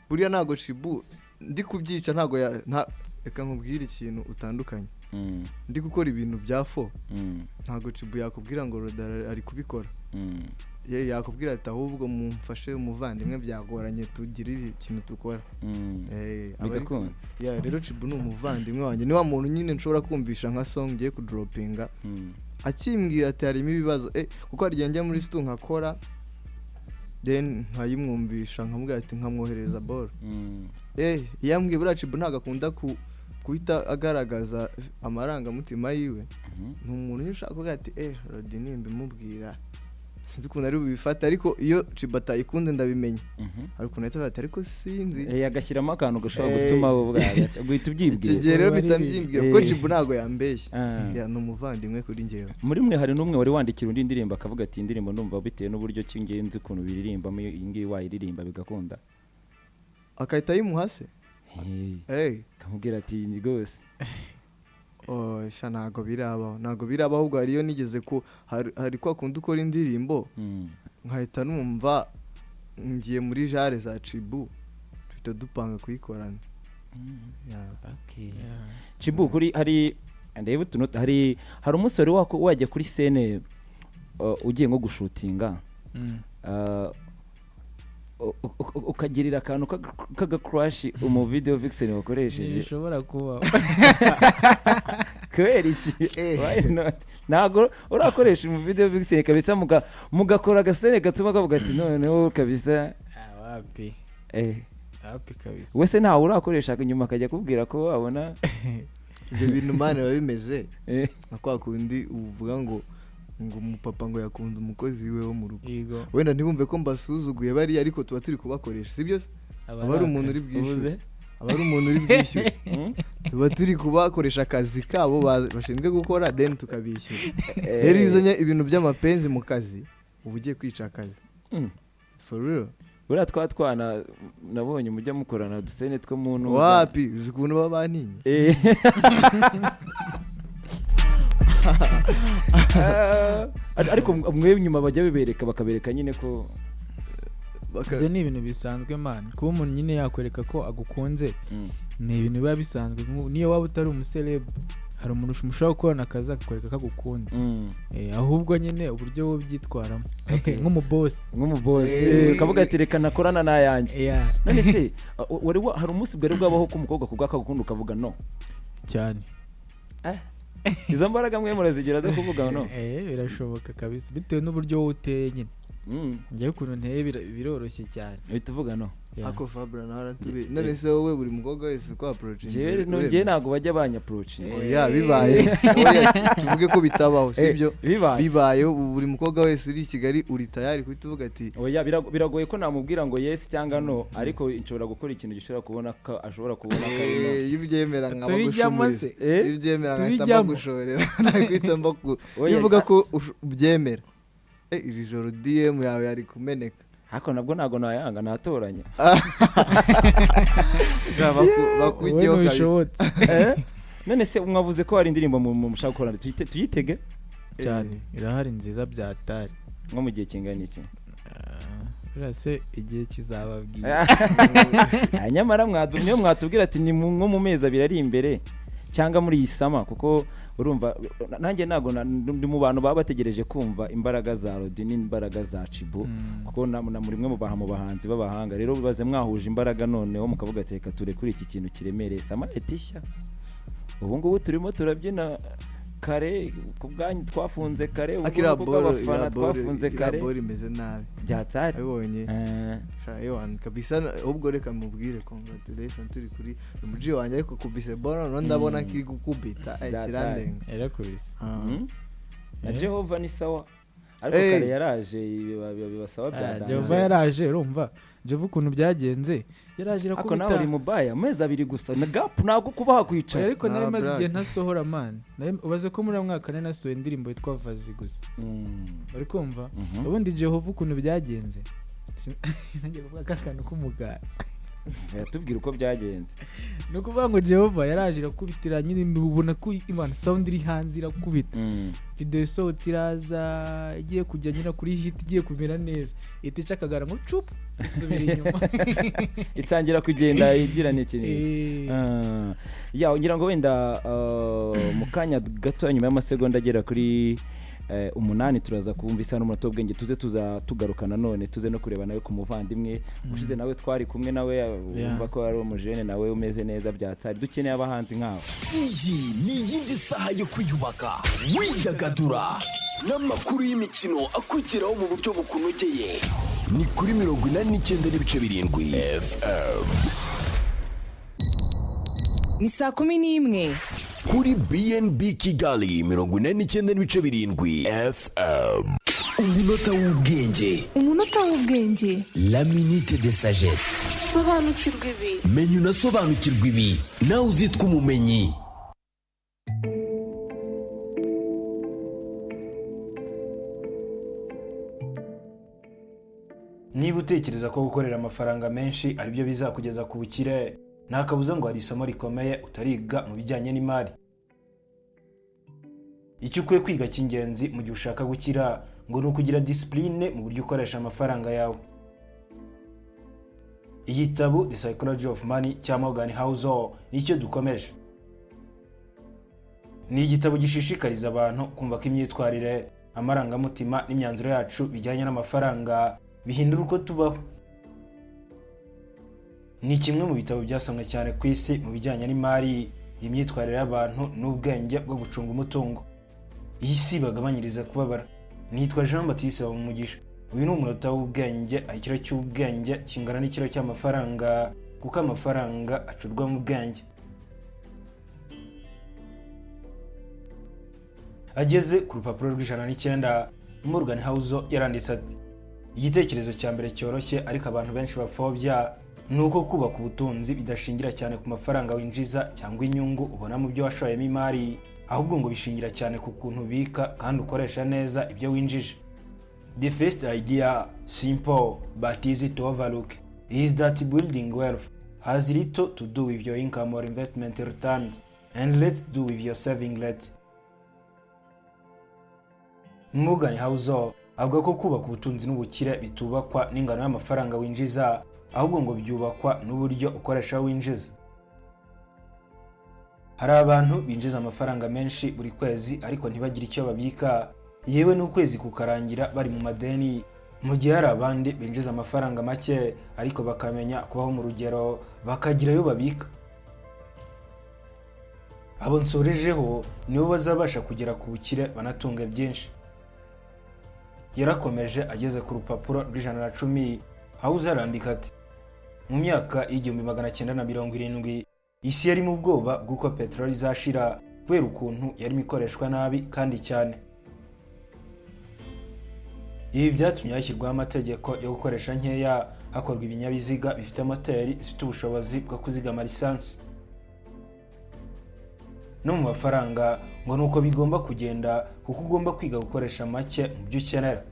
D: Buriya ntabwo Chibu ndi kubyica, ntabwo reka nkubwire ikintu utandukanye. Ndi gukora ibintu bya fo, ntabwo Chibu yakubwira ngo Roda ari kubikora. Ye yakubwira ati ahubwo mumfashe umuvandimwe, byagoranye, tugire ikintu dukora.
B: Bigakunda.
D: Yeah, rero Chibu ni umuvandimwe wanjye, ni wa muntu nyine nshobora kumvisha nka song ngiye kudropinga, akimbwira ati harimo ibibazo, kuko hari igihe njya muri stu nkakora, then nkayimwumvisha, nkamubwira ati, nkamwohereza ball. Iyo ambwiye, buriya Chibu ntabwo akunda guhita agaragaza amarangamutima yiwe. Ni umuntu nyine ushaka kuvuga ati Rodi nimbimubwira Sinzi ukuntu ari bubifate, ariko iyo Chibu atayikunze ndabimenya. Hari ukuntu ahita avuga ati ariko sinzi.
B: Agashyiramo akantu gashobora gutuma guhita
D: Icyo
B: ubyibwira.
D: gihe rero
C: Ubu ari
D: mpita mbyibwira, kuko Chibu ntabwo yambeshye.
B: Ah.
D: Yeah, ni umuvandimwe kuri njyewe.
B: Muri mwe hari n'umwe wari wandikira undi ndirimbo akavuga ati: "Indirimbo ndumva bitewe n'uburyo ki ngenzi ukuntu biririmbamo, iyi ngiyi wayiririmba bigakunda"?
D: Akahita ayimuha se?
B: Eh,
D: Hey.
B: akamubwira ati: "Ni rwose."
D: Oh, sha, ntabwo birabaho, ntabwo birabaho. Ahubwo hariyo nigeze ku hari kwa kundi ukora indirimbo nkahita numva ngiye muri jare za Chibu, duhita dupanga kuyikorana. Yeah.
B: Okay. Chibu, kuri hari ndebe utuntu, hari umunsi wari wajya kuri scène, ugiye nko gushutinga, ukagirira akantu k'agacrush umu video vixen wakoresheje?
C: Ntibishobora kuba.
B: Kubera iki?
D: Eh.
B: Why not? Ntabwo urakoresha umu video vixen kabisa, mugakora agascène gatuma kavuga ati: "Noneho kabisa"?
C: Ah, wapi. Wapi kabisa.
B: Wese ntawe urakoresha, nyuma akajya akubwira ko wabona?
D: Ibyo bintu, man, biba bimeze nka kwa kundi uvuga ngo umupapa ngo yakunze umukozi we wo mu rugo.
C: Yego.
D: Wenda ntibumve ko mbasuzuguye bariya, ariko tuba turi kubakoresha, sibyo se? Aba ari umuntu uri bwishyure.
B: Ubuze?
D: Aba ari umuntu uri bwishyure. Tuba turi kubakoresha akazi kabo bashinzwe gukora, then tukabishyura. Rero iyo uzanye ibintu by'amapenzi mu kazi, uba ugiye kwica akazi. For real.
B: Buriya twa twana nabonye mujya mukorana uduscène two mu ntuza.
D: Wapi, uzi ukuntu baba bantinye.
B: Ariko mwe nyuma bajya bibereka, bakabereka nyine ko
C: Ibyo ni ibintu bisanzwe, man. Kuba umuntu nyine yakwereka ko agukunze ni ibintu biba bisanzwe. Niyo waba utari umuceleb, hari umuntu mushobora gukorana akazi akakwereka ko agukunda. Ahubwo nyine uburyo wowe ubyitwaramo nk'umubosi.
B: Nk'umubosi. Ukavuga ati: "Reka nakorana n'ayanjye." None se hari umunsi bwari bwabaho ko umukobwa kubwa akagukunda ukavuga no?
C: Cyane.
B: Izo mbaraga mwe murazigira zo kuvuga no?
C: Birashoboka kabisa, bitewe n'uburyo wowe uteye nyine. Njyewe ukuntu nteye biroroshye cyane.
B: Uhita uvuga no?
C: Yeah.
D: Ako Fabra nawe aratubeye. None se wowe buri mukobwa wese uko approaching?
B: Njyewe no, njyewe ntabwo bajya banyapproachinga.
D: Oya, bibaye, oya, tuvuge ko bitabaho, sibyo?
B: Bibaye.
D: Bibaye ubu, buri mukobwa wese uri i Kigali uri tayari kuhita uvuga ati?
B: Oya, biragoye ko namubwira ngo yes cyangwa no, ariko nshobora gukora ikintu gishobora kubona ko ashobora kubona ko ari no.
D: "Eh, iyo ubyemera nkaba
C: Tubijyamo
D: gushumuriza."
C: se?
D: Iyo ubyemera nkahita
C: Tubijyamo.
D: mbagushorera, nakwita mbaku
B: Oya,
D: iyo uvuga ko ubyemera, iri joro DM yawe yari kumeneka.
B: Ariko nabwo ntabwo nayanga, natoranya.
C: Wowe
D: Bakujyeho kabisa.
C: ntibishobotse.
B: Eh? None se mwavuze ko hari indirimbo mushaka gukorana, tuyitege?
C: Cyane, irahari nziza byatari.
B: Nko mu gihe kingana iki?
C: Buriya se igihe kizababwira.
B: Ah, nyamara niyo mwatubwira ati ni nko mu mezi 2 ari imbere cyangwa muri iyi summer, kuko urumva nanjye ntabwo ndi mu bantu baba bategereje kumva imbaraga za Rodi n'imbaraga za Chibu, kuko na muri mwe mu bahanzi b'abahanga. Rero bibaze mwahuje imbaraga, noneho mukavuga ati: "Reka turekure iki kintu kiremereye." Summer ishya, ubu ngubu turimo turabyina kare ku bwanyu, twafunze kare ubu
D: Akiriya
B: ngubu
D: boro
B: bw'abafana
D: iriya boro
B: twafunze
D: iriya
B: kare.
D: Boro imeze nabi.
B: Byatari.
D: Abibonye. Sha, ewan kabisa, ahubwo reka mubwire congratulation turi kuri umuji wanjye, ariko kubise boro noneho ndabona kiri gukubita,
B: Byatari.
D: kirandenga.
C: Yarakubise.
D: Ah.
B: Na Jehova ni sawa, ariko kare yaraje bibasaba bya danger.
C: Jehova yaraje, urumva Jehova ukuntu byagenze, yaraje
B: Ariko nawe
C: irakubita.
B: uri mubaya, amezi 2 gusa na gap, ntabwo kuba
C: Oya,
B: hakwicara.
C: ariko nari
D: Ah,
C: maze igihe
D: black.
C: ntasohora, man. Ubaze ko muri uwo mwaka nari nasohoye indirimbo yitwa Vazi gusa. Bari kumva. Ubundi Jehova ukuntu byagenze, nanjye kuvuga ka kantu k'umugara.
B: Yatubwira uko byagenze.
C: Ni ukuvuga ngo Jehova yaraje irakubitira nyine, ubona ko Imana sound iri hanze irakubita. Video isohotse iraza igiye kujya nyine kuri hit, igiye kumera neza, ihita ica akagara ngo cupu, isubira inyuma.
B: Itangira kugenda igira n'iki n'iki. Ah, ya, ngira ngo wenda mu kanya gato, nyuma y'amasegonda agera kuri 8, turaza kumva isa n'umunota w'ubwenge, tuze tuza tugaruka nanone, tuze no kureba nawe ku muvandimwe ushize nawe twari kumwe nawe, wumva ko ari umujene nawe umeze neza byatari. Dukeneye abahanzi nk'abo.
E: Iyi ni iyindi saha yo kwiyubaka, widagadura n'amakuru y'imikino akugeraho mu buryo bukunogeye. Ni kuri 89.7 FM.
A: Ni saa 11.
E: Kuri BNB Kigali 89.7 FM. Umunota w'ubwenge.
F: Umunota w'ubwenge.
E: La minute de sagesse.
F: Sobanukirwa ibi.
E: Menya unasobanukirwe ibi, nawe uzitwa umumenyi.
G: Niba utekereza ko gukorera amafaranga menshi aribyo bizakugeza ku bukire, nta kabuza ngo hari isomo rikomeye utariga mu bijyanye n'imari. Icyo ukwiye kwiga cy'ingenzi mu gihe ushaka gukira ngo ni ukugira disipurine mu buryo ukoresha amafaranga yawe. Igitabo The Psychology of Money cya Morgan Housel nicyo dukomeje. Ni igitabo gishishikariza abantu kumva ko imyitwarire, amarangamutima n'imyanzuro yacu bijyanye n'amafaranga bihindura uko tubaho. Ni kimwe mu bitabo byasomwe cyane ku isi mu bijyanye n'imari, imyitwarire y'abantu n'ubwenge bwo gucunga umutungo. Iyi si bagabanyiriza kubabara. Nitwa Jean Baptiste Habumugisha. Uyu ni umunota w'ubwenge, aho ikiro cy'ubwenge kingana n'ikiro cy'amafaranga, kuko amafaranga acurwa mu bwenge. Ageze ku rupapuro rw'109, Morgan Housel yaranditse ati: "Igitekerezo cya mbere cyoroshye ariko abantu benshi bapfobya ni uko kubaka ubutunzi bidashingira cyane ku mafaranga winjiza cyangwa inyungu ubona mu byo washoyemo imari, ahubwo ngo bishingira cyane ku kuntu ubika kandi ukoresha neza ibyo winjije." The first idea, simple but easy to overlook, is that building wealth has little to do with your income or investment returns and less to do with your saving rate. Morgan Housel avuga ko kubaka ubutunzi n'ubukire bitubakwa n'ingano y'amafaranga winjiza, ahubwo ngo byubakwa n'uburyo ukoresha winjiza. Hari abantu binjiza amafaranga menshi buri kwezi ariko ntibagire icyo babika, yewe n'ukwezi kukarangira bari mu madeni, mu gihe hari abandi binjiza amafaranga make ariko bakamenya kubaho mu rugero, bakagira ayo babika. Abo nsorejeho nibo bazabasha kugera ku bukire banatunge byinshi. Yarakomeje ageze ku rupapuro rw'110, aho uzarandika ati: "Mu myaka y'1970 isi yari mu bwoba bw'uko peteroli izashira kubera ukuntu yarimo ikoreshwa nabi kandi cyane. Ibi byatumye hashyirwaho amategeko yo gukoresha nkeya, hakorwa ibinyabiziga bifite moteri zifite ubushobozi bwo kuzigama lisansi. No mu mafaranga ngo ni uko bigomba kugenda, kuko ugomba kwiga gukoresha make mu byo ukenera.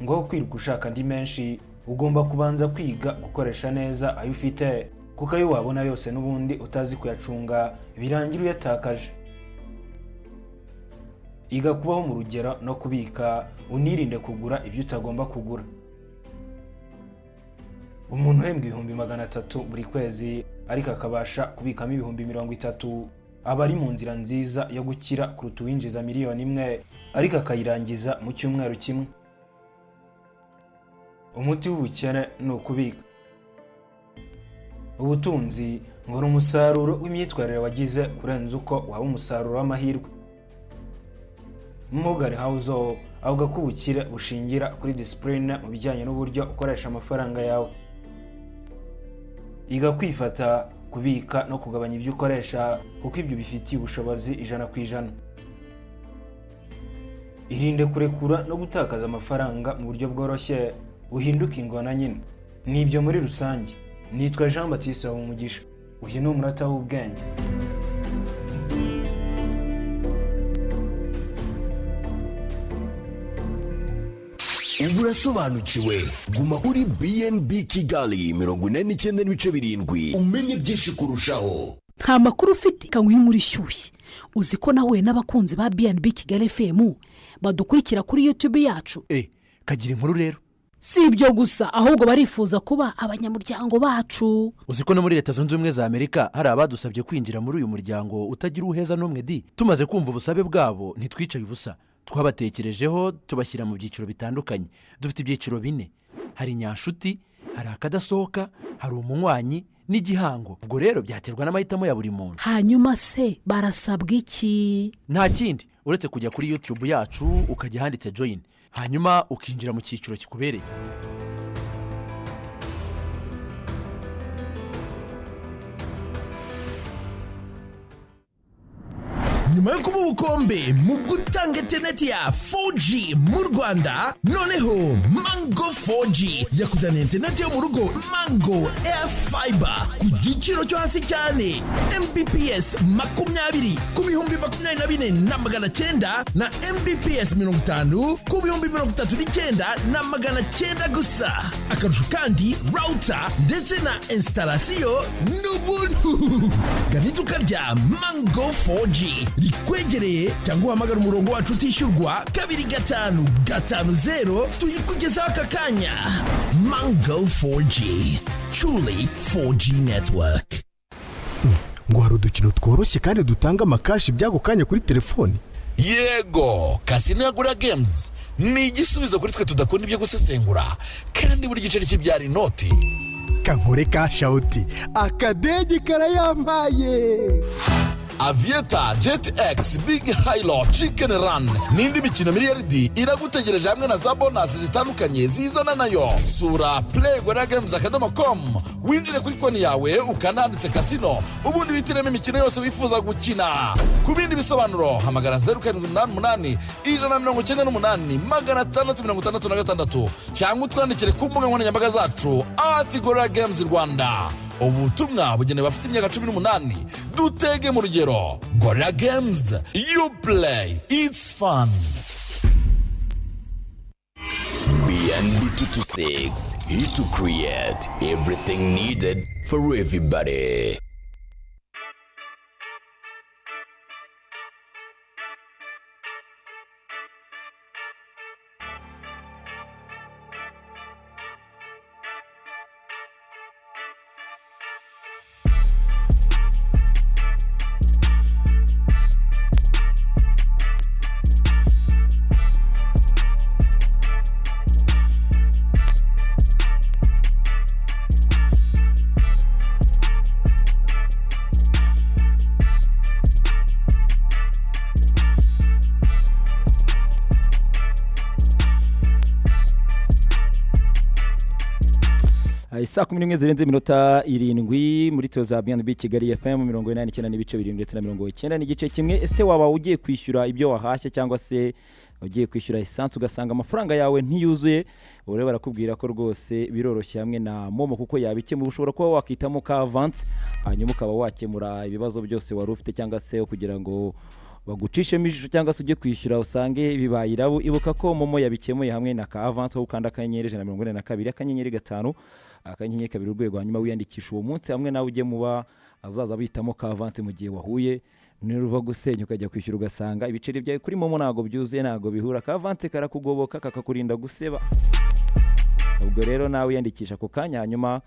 G: Ngo aho kwirirwa ushaka andi menshi, ugomba kubanza kwiga gukoresha neza ayo ufite, kuko ayo wabona yose n'ubundi utazi kuyacunga birangira uyatakaje. Iga kubaho mu rugero no kubika, unirinde kugura ibyo utagomba kugura. Umuntu uhembwa 300,000 buri kwezi ariko akabasha kubikamo 30,000 aba ari mu nzira nziza yo gukira kuruta uwinjiza 1,000,000 ariko akayirangiza mu cyumweru kimwe. Umuti w'ubukene ni ukubika. Ubutunzi ngo ni umusaruro w'imyitwarire wagize kurenza uko waba umusaruro w'amahirwe. Morgan Housel avuga ko ubukire bushingira kuri disipurine mu bijyanye n'uburyo ukoresha amafaranga yawe. Iga kwifata, kubika no kugabanya ibyo ukoresha, kuko ibyo bifitiye ubushobozi 100%. Irinde kurekura no gutakaza amafaranga mu buryo bworoshye, uhinduke ingona nyine. Ni ibyo muri rusange. Nitwa Jean Baptiste Habumugisha. Uyu ni umunota w'ubwenge.
E: Ubu urasobanukiwe. Guma kuri BNB Kigali 89.7 umenye byinshi kurushaho.
H: Nta makuru ufite kanywa inkuru ishyushye. Uzi ko nahuye n'abakunzi ba BNB Kigali FM badukurikira kuri YouTube yacu?
I: Kagira inkuru rero.
H: Si ibyo gusa, ahubwo barifuza kuba abanyamuryango bacu.
I: Uzi ko no muri Leta Zunze Ubumwe za Amerika hari abadusabye kwinjira muri uyu muryango utagira uheza n'umwe di? Tumaze kumva ubusabe bwabo ntitwicaye ubusa, twabatekerejeho tubashyira mu byiciro bitandukanye. Dufite ibyiciro bine: hari nyanshuti, hari akadasohoka, hari umunywanyi n'igihango. Ubwo rero byaterwa n'amahitamo ya buri muntu.
H: Hanyuma se barasabwa iki?
I: Nta kindi uretse kujya kuri YouTube yacu, ukajya ahanditse join, hanyuma ukinjira mu cyiciro kikubereye.
J: Nyuma yo kuba ubukombe mu gutanga interineti ya 4G mu Rwanda, noneho Mango 4G yakuzaniye interineti yo mu rugo Mango Air Fiber ku giciro cyo hasi cyane: Mbps 20 ku 24,900 na Mbps 50 ku 39,900 gusa. Akarusho kandi, router ndetse na installation n'ubuntu. Gana iduka rya Mango 4G rikwegereye cyangwa uhamagara umurongo wacu utishyurwa 2550, tuyikugezaho aka kanya. Mango 4G, truly 4G network.
K: Ngo hari udukino tworoshye kandi dutanga amacash by'ako kanya kuri telefoni?
L: Yego, kasino ya Gura Games ni igisubizo kuri twe tudakunda ibyo gusesengura, kandi buri giceri kibyara inoti.
K: Kankore ka shawuti akadege karayambaye.
L: Aviator, Jet X, Big Hilo, Chicken Run n'indi mikino miliyaridi iragutegereje hamwe na za bonus zitandukanye zizana nayo. Sura playgoragames.com, winjire kuri konti yawe, ukananditse kasino, ubundi witiremo imikino yose wifuza gukina. Ku bindi bisobanuro hamagara 0788 198 666 cyangwa utwandikire ku mbuga nkoranyambaga zacu @GorillaGames Rwanda. Ubutumwa bugenewe abafite imyaka 18. Dutege mu rugero. Gorilla Games, you play, it's fun.
E: BNB 226, here to create everything needed for everybody.
B: Saa 11 zirenze iminota 7 muri toza BNB Kigali FM 89.7 ndetse na 90.1. Ese waba ugiye kwishyura ibyo wahashye cyangwa se ugiye kwishyura essence ugasanga amafaranga yawe ntiyuzuye? Ubu rero barakubwira ko rwose biroroshye hamwe na MoMo, kuko yabikemura. Ushobora kuba wakitamo ka avance, hanyuma ukaba wakemura ibibazo byose wari ufite, cyangwa se kugira ngo bagucishemo ijisho, cyangwa se ujye kwishyura usange bibaye irabo. Ibuka ko MoMo yabikemuye hamwe na ka avance, aho ukanda *142*5*2# hanyuma wiyandikisha uwo munsi hamwe nawe ujye muba azaza bihitamo ka avance. Mu gihe wahuye niruva gusenya ukajya kwishyura ugasanga ibiceri byawe kuri MoMo ntabwo byuzuye, ntabwo bihura, ka avance karakugoboka kakakurinda guseba. Ubwo rero nawe wiyandikisha ako kanya, hanyuma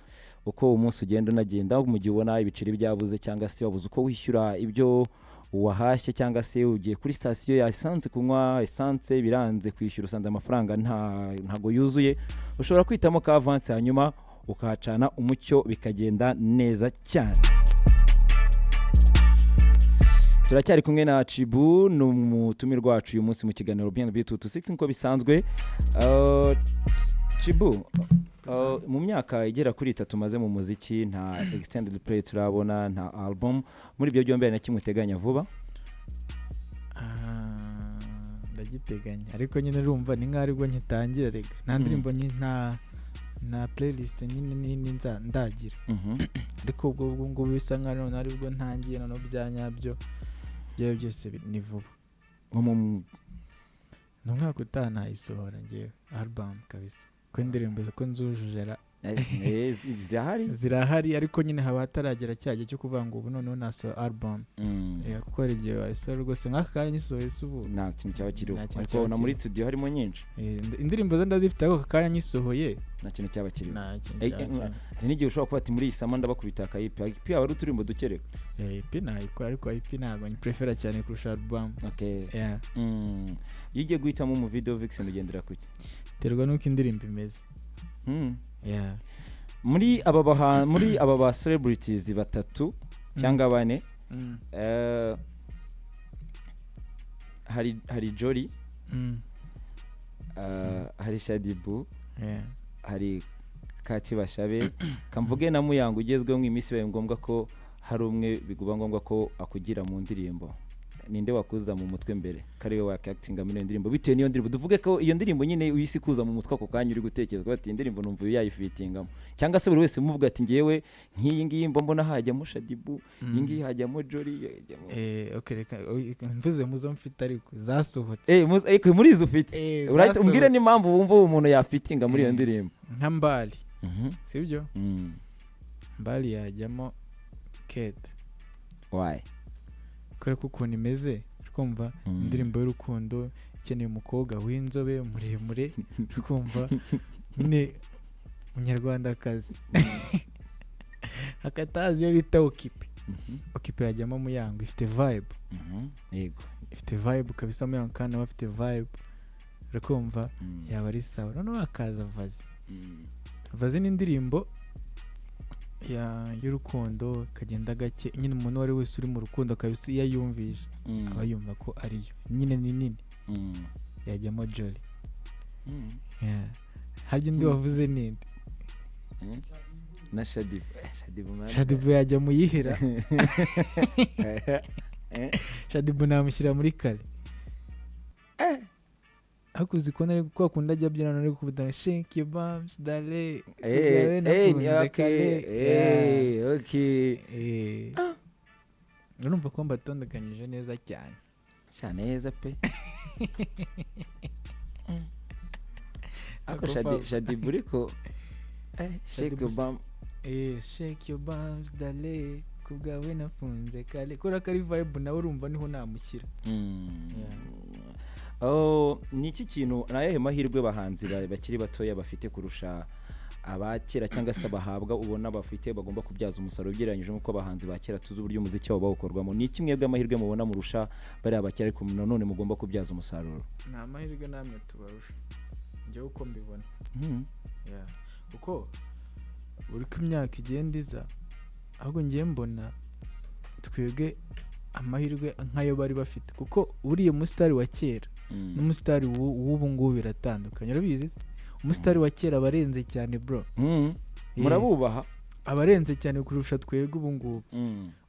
B: uko umunsi ugenda unagenda, mu gihe ubona ibiceri byabuze cyangwa se wabuze uko wishyura ibyo wahashye, cyangwa se ugiye kuri sitasiyo ya essence kunywa essence biranze kwishyura, usanze amafaranga ntago yuzuye, ushobora kwitamo ka avance hanyuma ukahacana umucyo bikagenda neza cyane. Turacyari kumwe na Chibu, ni umutumirwa wacu uyu munsi mu kiganiro BNB 226 nk'uko bisanzwe. Chibu, mu myaka igera kuri 3 maze mu muziki, nta extended play turabona, nta album. Muri ibyo byombi hari na kimwe uteganya vuba?
C: Ndagiteganya, ariko nyine urumva ni nk'aho aribwo nkitangira rega. Nta ndirimbo nta playlist nyine nini ndagira, ariko ubwo ngubu bisa nkaho noneho aribwo ntangiye, noneho bya nyabyo byawe byose ni vuba. Ni umwaka utaha nayisohora ngewe album kabisa, ko indirimbo ko nzujuje
B: zirahari
C: zirahari, ariko nyine haba hataragera cya gihe cyo kuvuga ngo ubu noneho nasohora album. Kuko hari igihe wayisohora rwose nk'aka kanya nyisohoye se ubu
B: nta kintu cyaba kiriho, ariko na muri studio harimo nyinshi.
C: Indirimbo zo ndazifite, ariko aka kanya nyisohoye
B: nta kintu cyaba kiriho. Hari n'igihe ushobora kuba ati muri iyi sama ndabakubita aka EP, EP yaba ari uturimbo dukereka.
C: EP nayikora, ariko EP ntabwo nyiprefera cyane kurusha album.
B: Iyo ugiye guhitamo mu video vixen ugendera kuki?
C: Terwa n'uko indirimbo imeze.
B: Muri aba ba celebrities batatu cyangwa bane, hari Jolly, hari Shadibu, hari Kati Bashabe, kamvuge na Muyango ugezweho mu iminsi, bibaye ngombwa ko hari umwe biguba ngombwa ko akugira mu ndirimbo, Ninde wakuza mu mutwe mbere ko ariwe wakakitinga muri iyo ndirimbo, bitewe n'iyo ndirimbo? Tuvuge ko iyo ndirimbo nyine uyisi kuza mu mutwe ako kanya uri gutekereza ati iyi ndirimbo numva uyu yayifitingamo, cyangwa se buri wese umuvuga ati ngewe nk'iyi ngiyi mba mbona hajyamo Shaddyboo, iyi ngiyi hajyamo Jolly, hajyamo
C: Okay, reka mvuze muzo mfite ariko zasohotse.
B: Muri izo ufite.
C: Zasohotse.
B: Umbwire n'impamvu wumva uwo muntu yafitinga muri iyo ndirimbo.
C: Nka Mbali, sibyo? Mbali yajyamo Kate.
B: Why?
C: Kubera ko ukuntu imeze, twumva indirimbo y'urukundo ikeneye umukobwa w'inzobe muremure, twumva nyine umunyarwandakazi akatazi iyo bita Okipe. Okipe yajyamo Muyango, ifite vibe. Ifite vibe kabisa Muyango, kandi nawe afite vibe, urakumva yaba ari sawa. Noneho hakaza Vazi. Vazi ni indirimbo y'urukundo, kagenda gake nyine, umuntu uwo ari wese uri mu rukundo kabisa iyo ayumvise aba yumva ko ariyo nyine, ni nini, yajyamo Jolly. Yeah. Harya undi wavuze ninde?
B: Na Shaddyboo. Shaddyboo, man.
C: Shaddyboo yajya mu yihera. Shaddyboo namushyira muri kare, ariko uzi ko nari kwa kundi ajya abyina, nari kuvuga shake your bums dale. Nakunze kare.
B: Okay.
C: Urumva ko mbatondekanyije neza cyane.
B: Sha neza pe. Ako
C: Ako
B: Shaddyboo ariko shake your bum.
C: Shake your bums dale, kubwawe nafunze kare, kubera ko ari vibe nawe urumva niho namushyira. Yeah.
B: Oh, ni iki kintu, ni ayahe mahirwe bahanzi bakiri batoya bafite kurusha abakera, cyangwa se bahabwa, ubona bafite bagomba kubyaza umusaruro ugereranyije n'uko abahanzi ba kera tuzi uburyo umuziki wabo bawukorwamo? Ni iki mwebwe amahirwe mubona murusha bariya bakera, ariko nanone mugomba kubyaza umusaruro?
C: Nta mahirwe namwe tubarusha, njyewe uko mbibona. Yeah. Kuko buri uko imyaka igenda iza, ahubwo ngiye mbona twebwe amahirwe nk'ayo bari bafite, kuko uriya musitari wa kera n'umusitari w'ubu ngubu biratandukanye, urabizi? Umusitari wa kera aba arenze cyane bro.
B: Murabubaha.
C: Aba arenze cyane kurusha twebwe ubu ngubu.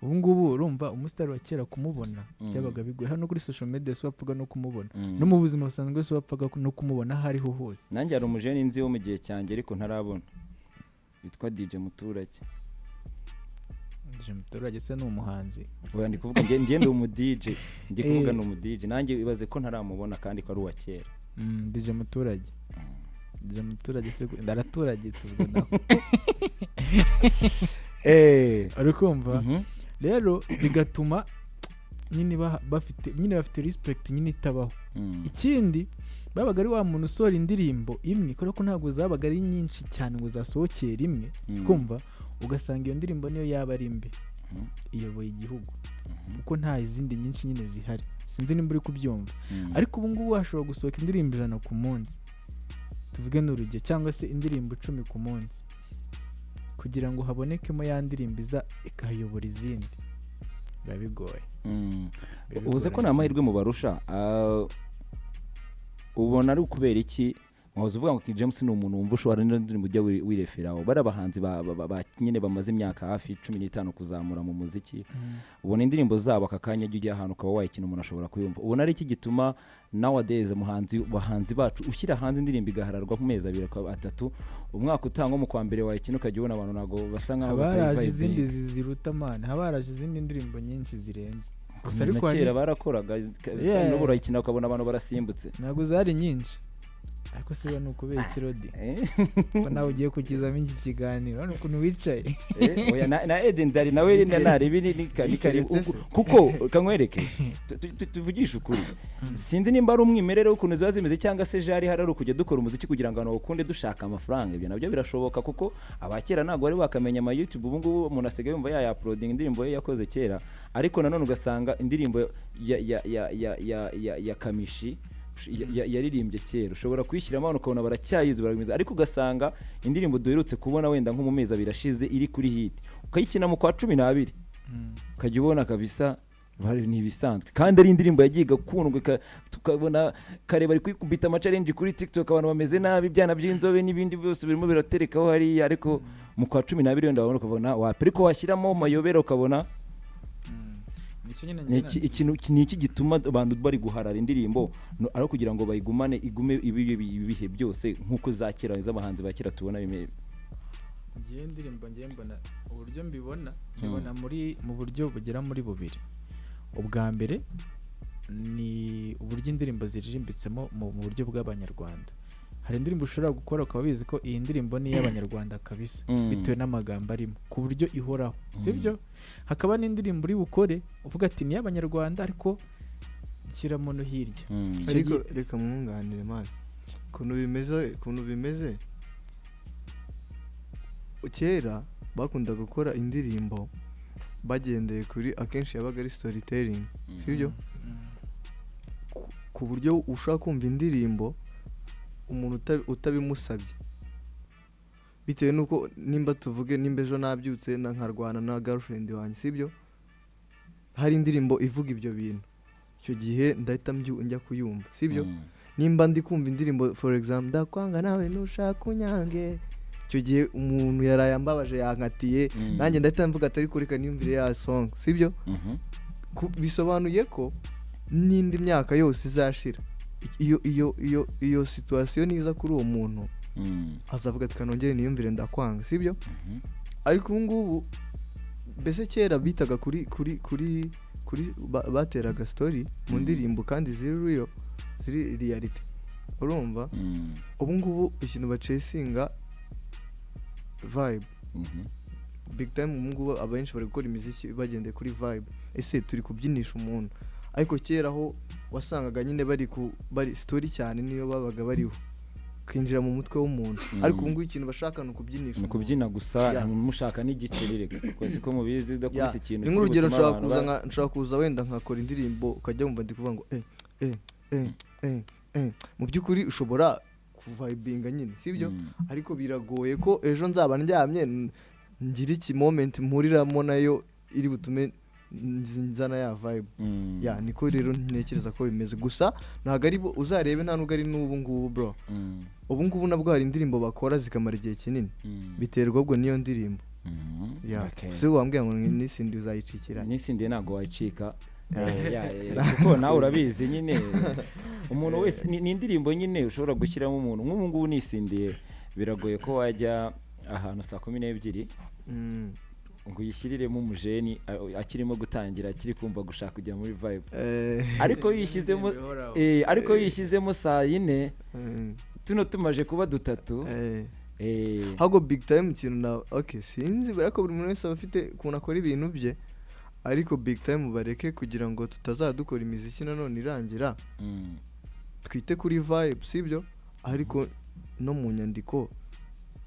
C: Ubu ngubu urumva umusitari wa kera kumubona byabaga bigoye, hano kuri social media si wapfaga no kumubona, no mu buzima busanzwe si wapfaga no kumubona aho ariho hose.
B: Nanjye hari umujene nzi wo mu gihe cyanjye ariko ntarabona, witwa DJ Muturage.
C: DJ Muturage se ni umuhanzi?
B: Oya, ndi kuvuga nge ndi umu DJ, ndi kuvuga ni umu DJ, nanjye ibaze ko ntaramubona kandi ko ari uwa kera.
C: DJ Muturage. DJ Muturage se ndaraturagitse ubwo naho. Uri kumva? Rero bigatuma nyine bafite nyine bafite respect nyine itabaho. Ikindi babaga ari wa muntu usohora indirimbo imwe, kubera ko ntabwo zabaga ari nyinshi cyane ngo zasohokere rimwe, kumva ugasanga iyo ndirimbo niyo yaba ari mbi iyoboye igihugu, kuko nta izindi nyinshi nyine zihari, sinzi nimba uri kubyumva. Ariko ubu ngubu hashobora gusohoka indirimbo 100 ku munsi, tuvuge n'urugero, cyangwa se indirimbo 10 ku munsi, kugira ngo habonekemo ya ndirimbo iza ikayobora izindi, biba bigoye.
B: Ubuze ko nta mahirwe mubarusha, ubona ari ukubera iki? Wahoze uvuga ngo King James ni umuntu wumva ushobora n'indirimbo ujya wireferaho, bari abahanzi nyine bamaze imyaka hafi 15 kuzamura mu muziki, ubona indirimbo zabo aka kanya ujya ahantu ukaba wayikina umuntu ashobora kuyumva. Ubona ari iki gituma nowadays umuhanzi bacu ushyira hanze indirimbo igahararwa ku mezi 2 3, umwaka utangwa mu kwa mbere wayikina ukajya ubona abantu ntago basa nkaho
C: batayivayibinga. Izindi ziruta man, habaraje izindi ndirimbo nyinshi zirenze. Gusa ariko
B: kera barakoraga n'ubu urayikina ukabona abantu barasimbutse,
C: ntabwo zari nyinshi. Ariko se ni ukubera ikirodi ko nawe ugiye kukizamo iki kiganiro, hano ukuntu wicaye.
B: Oya, na Eden Dari nawe naribi ni karibu, kuko kankwereke tuvugishe ukuri, sinzi nimba ari umwimerere w'ukuntu ziba zimeze cyangwa se jari hari ari ukujya dukora umuziki kugira ngo abantu bakunde dushaka amafaranga, ibyo nabyo birashoboka kuko abakera ntabwo bari bakamenya ama YouTube, ubu ngubu umuntu asigaye yumva yaya uploading indirimbo ye yakoze kera, ariko nanone ugasanga indirimbo ya Kamishi yaririmbye kera ushobora kuyishyiramo abantu ukabona baracyayizi baragimiza, ariko ugasanga indirimbo duherutse kubona wenda nko mu mezi 2 ashize iri kuri hit ukayikina mu kwa 12 ukajya ubona kabisa ni ibisanzwe, kandi ari indirimbo yagiye igakundwa, tukabona kare bari kwikubita ama challenge kuri TikTok abantu bameze nabi, ibyana by'inzobe n'ibindi byose birimo biraterekaho hariya, ariko mu kwa 12 wenda wabona ukabona wapi, ariko washyiramo mayobera ukabona.
C: Nicyo nyine
B: Ni iki- ikintu ni iki gituma abantu bari guharara indirimbo ari kugira ngo bayigumane, igume ibihe byose nk'uko za kera z'abahanzi ba kera tubona bime?
C: Ngiye indirimbo, ngiye mbona uburyo mbibona muri mu buryo bugera muri bubiri. Ubwa mbere ni uburyo indirimbo ziririmbitsemo mu buryo bw'Abanyarwanda. Hari indirimbo ushobora gukora ukaba wizi ko iyi ndirimbo ni iy'Abanyarwanda kabisa, bitewe n'amagambo arimo, ku buryo ihoraho, sibyo? Hakaba n'indirimbo uri bukore uvuga ati ni iy'Abanyarwanda, ariko shyiramo no hirya. Icyo
D: Ariko reka mwunganire, man, ukuntu bimeze, kera bakundaga gukora indirimbo bagendeye kuri, akenshi yabaga ari storytelling, sibyo? Ku buryo ushobora kumva indirimbo umuntu utabimusabye, bitewe n'uko nimba, tuvuge nimba ejo nabyutse na nkarwana na girlfriend wanjye, sibyo, hari indirimbo ivuga ibyo bintu, icyo gihe ndahita njya kuyumva, sibyo? Nimba ndi kumva indirimbo, for example, "Ndakwanga nawe nushaka unyange", icyo gihe umuntu yaraye ambabaje, yankatiye, nanjye ndahita mvuga ati ariko reka niyumvire ya song, sibyo? Bisobanuye ko n'indi myaka yose izashira, iyo situation niza kuri uwo muntu, azavuga ati kanongere niyumvire "Ndakwanga", sibyo? Ariko ubu ngubu, mbese kera bitaga kuri bateraga story mu ndirimbo kandi ziri real, ziri reality, urumva? Ubu ngubu ikintu bachasinga, vibe. Big time. Ubu ngubu abenshi bari gukora imiziki bagendeye kuri vibe, ese turi kubyinisha umuntu? Ariko kera ho wasangaga nyine bari story cyane, niyo babaga bariho kwinjira mu mutwe w'umuntu, ariko ubu ngubu ikintu bashaka ni ukubyinisha
B: Ni
D: umuntu.
B: ukubyina gusa. Mushaka n'igiceri reka, kuko siko mubizi, udakubise ikintu
D: Ni nk'urugero,
B: kiri butume
D: nshobora
B: abantu
D: kuza nshobora kuza wenda nkakora indirimbo, ukajya wumva ndi kuvuga ngo eh eh eh eh eh, mu by'ukuri ushobora kuvibinga nyine, sibyo? Ariko biragoye ko ejo nzaba ndyamye ngira iki moment mpuriramo nayo iri butume nzana ya vibe. Ya, niko rero ntekereza ko bimeze. Gusa ntabwo ari bo, uzarebe, nta nubwo ari n'ubu ngubu, bro. Ubu ngubu nabwo hari indirimbo bakora zikamara igihe kinini. Biterwa ubwo n'iyo ndirimbo. Ya. Si wambwira ngo "Nisindi" uzayicikira?
B: "Nisindiye" ntabwo wayicika. Ya, kuko nawe urabizi nyine, umuntu wese ni indirimbo nyine ushobora gushyiramo umuntu. Nk'ubu ngubu "Nisindiye" biragoye ko wajya ahantu saa 12 ngo uyishyiriremo umujeni akirimo gutangira, akiri kumva gushaka kujya muri vibe. Ariko iyo uyishyizemo
C: Bihoraho.
B: Ariko iyo uyishyizemo saa 4, tuno tumaje kuba dutatu.
D: Ahubwo big time, ikintu na, okay, sinzi, ariko buri muntu wese aba afite ukuntu akora ibintu bye, ariko big time bareke kugira ngo tutazadukora imiziki nanone irangira. Twite kuri vibe, sibyo? Ariko no mu nyandiko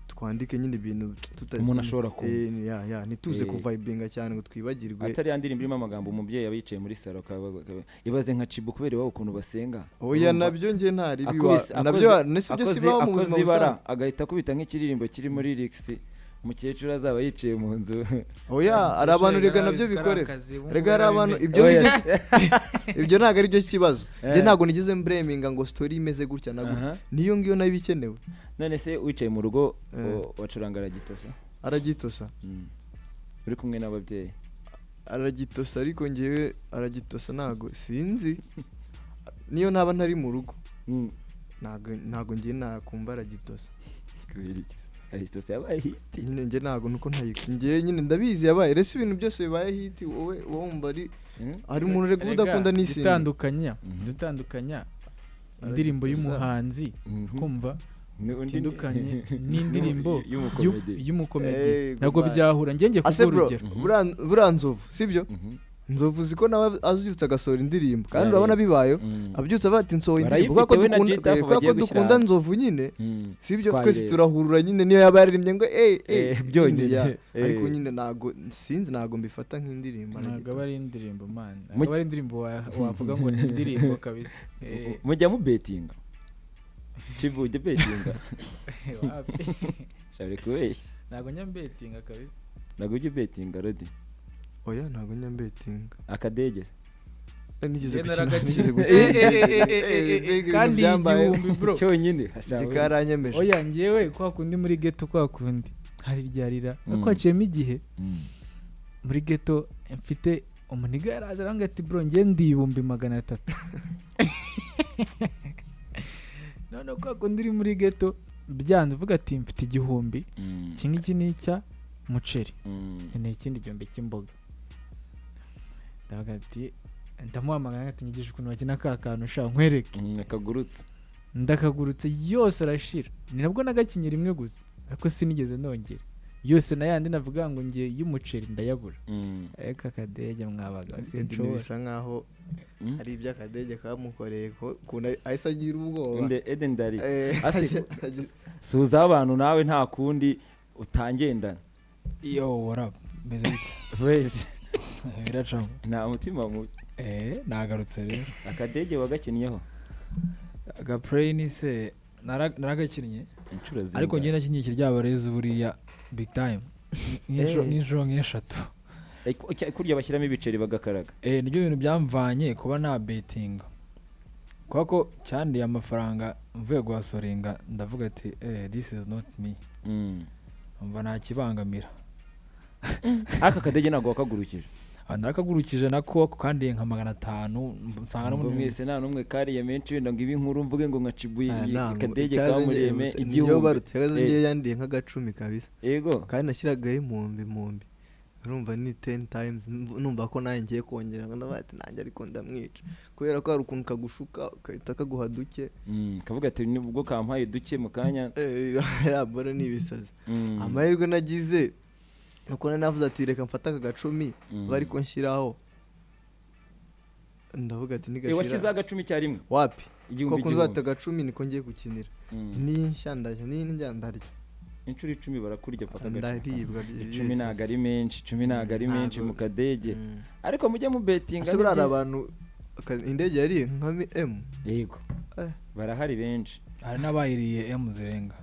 D: twandike nyine ibintu
B: Umuntu ashobora kumva.
D: Ya, ntituze kuvibinga cyane ngo twibagirwe.
B: Atari ya ndirimbo irimo amagambo, umubyeyi aba yicaye muri salo ibaze nka Cibo kubera iwabo ukuntu basenga.
D: Oya.
B: Urumva?
D: Nabyo njye ntari biwa nabyo nese byo
B: akoze
D: sibaho mu buzima
B: akoze ibara,
D: busanzwe.
B: Agahita akubita nk'ikiririmbo kiri muri lyrics, umukecuru azaba yicaye mu nzu.
D: Oya, hari abantu rega nabyo bikorera, rega hari abantu ibyo
B: Oya.
D: ngibyo ibyo ntabwo ari byo kibazo. Njye ntabwo nigeze mblaminga ngo story imeze gutya na gutya. Niyo ngiyo nayo iba ikenewe.
B: None se wicaye mu rugo, wacuranga "Aragitosa"?
D: "Aragitosa"?
B: Uri kumwe n'ababyeyi.
D: "Aragitosa", ariko ngewe "Aragitosa" ntabwo, sinzi, niyo naba ntari mu rugo, ntabwo ngiye nakumva "Aragitosa".
B: Kubera iki se? "Aragitosa" yabaye hit.
D: Nyine njye ntabwo, nuko ntayikunda njye nyine, ndabizi yabaye. Rese ibintu byose bibaye hit, wowe wumva ari hari umuntu rega udakunda "Nisinde".
C: Dutandukanya indirimbo y'umuhanzi, kumva itandukanye n'indirimbo
B: y'umukomedi.
C: Y'umukomedi.
D: Eh,
C: Ntabwo
D: goodbye.
C: byahura. Njye ngiye
D: Ase
C: kuguha
D: bro,
C: urugero.
D: buriya Nzovu, sibyo? Nzovu uzi ko nawe abyutse agasohora indirimbo, kandi urabona bibayeho, abyutse avuga ati nsohoye indirimbo, kubera ko
B: Barayifite we na
D: dukunda
B: G-Taff
D: kubera ko
B: bagiye gushyira
D: dukunda
B: hanze.
D: Nzovu nyine, sibyo?
B: Twayireba.
D: Twese turahurura nyine, niyo yaba yaririmbye ngo eh eh
B: Byonyine.
D: Ya. Ariko nyine ntago, sinzi, ntago mbifata nk'indirimbo.
C: Ntabwo aba ari indirimbo, man, ntabwo aba ari indirimbo wavuga ngo ni indirimbo kabisa.
B: Mujya mubetinga? Chibu, ujya betinga?
C: Wapi.
B: Shobora kubeshya.
C: Ntabwo njya mbetinga kabisa.
B: Ntabwo ujya ubetinga, Rodi?
D: Oya, ntabwo njya mbetinga.
B: Akadege se?
D: Nigeze
C: Njye
D: gukina,
C: naragakina.
D: nigeze gukina. Mbega ibintu
C: Kandi
D: byambayeho.
C: 1000, bro.
B: Cyonyine.
D: Gikaranyemeje.
C: Oya, njyewe kwa kundi muri ghetto, kwa kundi hari ryarira, ariko haciyemo igihe muri ghetto mfite Umuniga yaraje arambwira ati bro njye ndi 300,000. None ko kundi uri muri ghetto byanze uvuga ati mfite 1000 iki ngiki ni icya muceri nkeneye ikindi 1000 cy'imboga. Ndavuga ati ndamuhamagara ati nyigisha ukuntu bakina ka kantu ushaka nkwereke.
B: Nakagurutse
C: ndakagurutse yose arashira. Ni nabwo nagakinye rimwe gusa ariko sinigeze nongera. Yose nayandi navuga ngo ngiye y'umuceri ndayabura. Ariko akadege mwabaga sinshobora.
D: Bisa nkaho ari ibyo akadege kamukoreye ukuntu ahise agira ubwoba.
B: Eden Dari suza abantu nawe nta kundi utangendana.
M: Yo what up meze bite?
B: Fresh.
M: Biracamo.
B: Nta mutima mubi.
M: Nagarutse rero.
B: Akadege wagakinnyeho?
M: Agaplane se naragakinnye
B: inshuro zingahe?
M: Ariko njye nakinnye ikiryabarezi buriya big time. Nk'inshuro nk'eshatu.
B: Kurya bashyiramo ibiceri bagakaraga.
M: Nibyo bintu byamvanye kuba na betting. Kuko cyandiye amafaranga mvuye guhasoringa ndavuga ati this is not me. Umva nta kibangamira.
B: Aka kadege ntabwo wakagurukije?
M: Narakagurukije nako kandi nka 500 nsanga no
B: mwese nta numwe kariye menshi wenda ngo ibi nkuru mvuge ngo nkacibuye kadege kamureme
D: igihumbi. Barutse ngiye yandiye nk'agacumi kabisa.
B: Yego.
D: Kandi nashyiragaho impumbi. Urumva ni 10 times numva ko naye ngiye kongera ndavuga ati nanjye ariko ndamwica kubera ko hari ukuntu kagushuka kahita kaguha duke.
B: Kavuga ati nubwo kampaye duke mu kanya.
D: Bora ni ibisazi. Amahirwe nagize nuko navuze ati reka mfata aka gacumi bari ko nshyiraho ndavuga ati nigashira.
B: Washyize agacumi cyarimwe
D: wapi? Koko nzata agacumi niko ngiye gukinira ni nshya ni ndarya
B: inshuro 10 barakurya paka
D: ndaribwa.
B: 10 ntago ari menshi, 10 ntago ari menshi mu kadege. Ariko mujye mu betting
D: ari buriya abantu indege yari nka M.
B: Yego barahari benshi,
M: hari n'abayiriye M zirenga.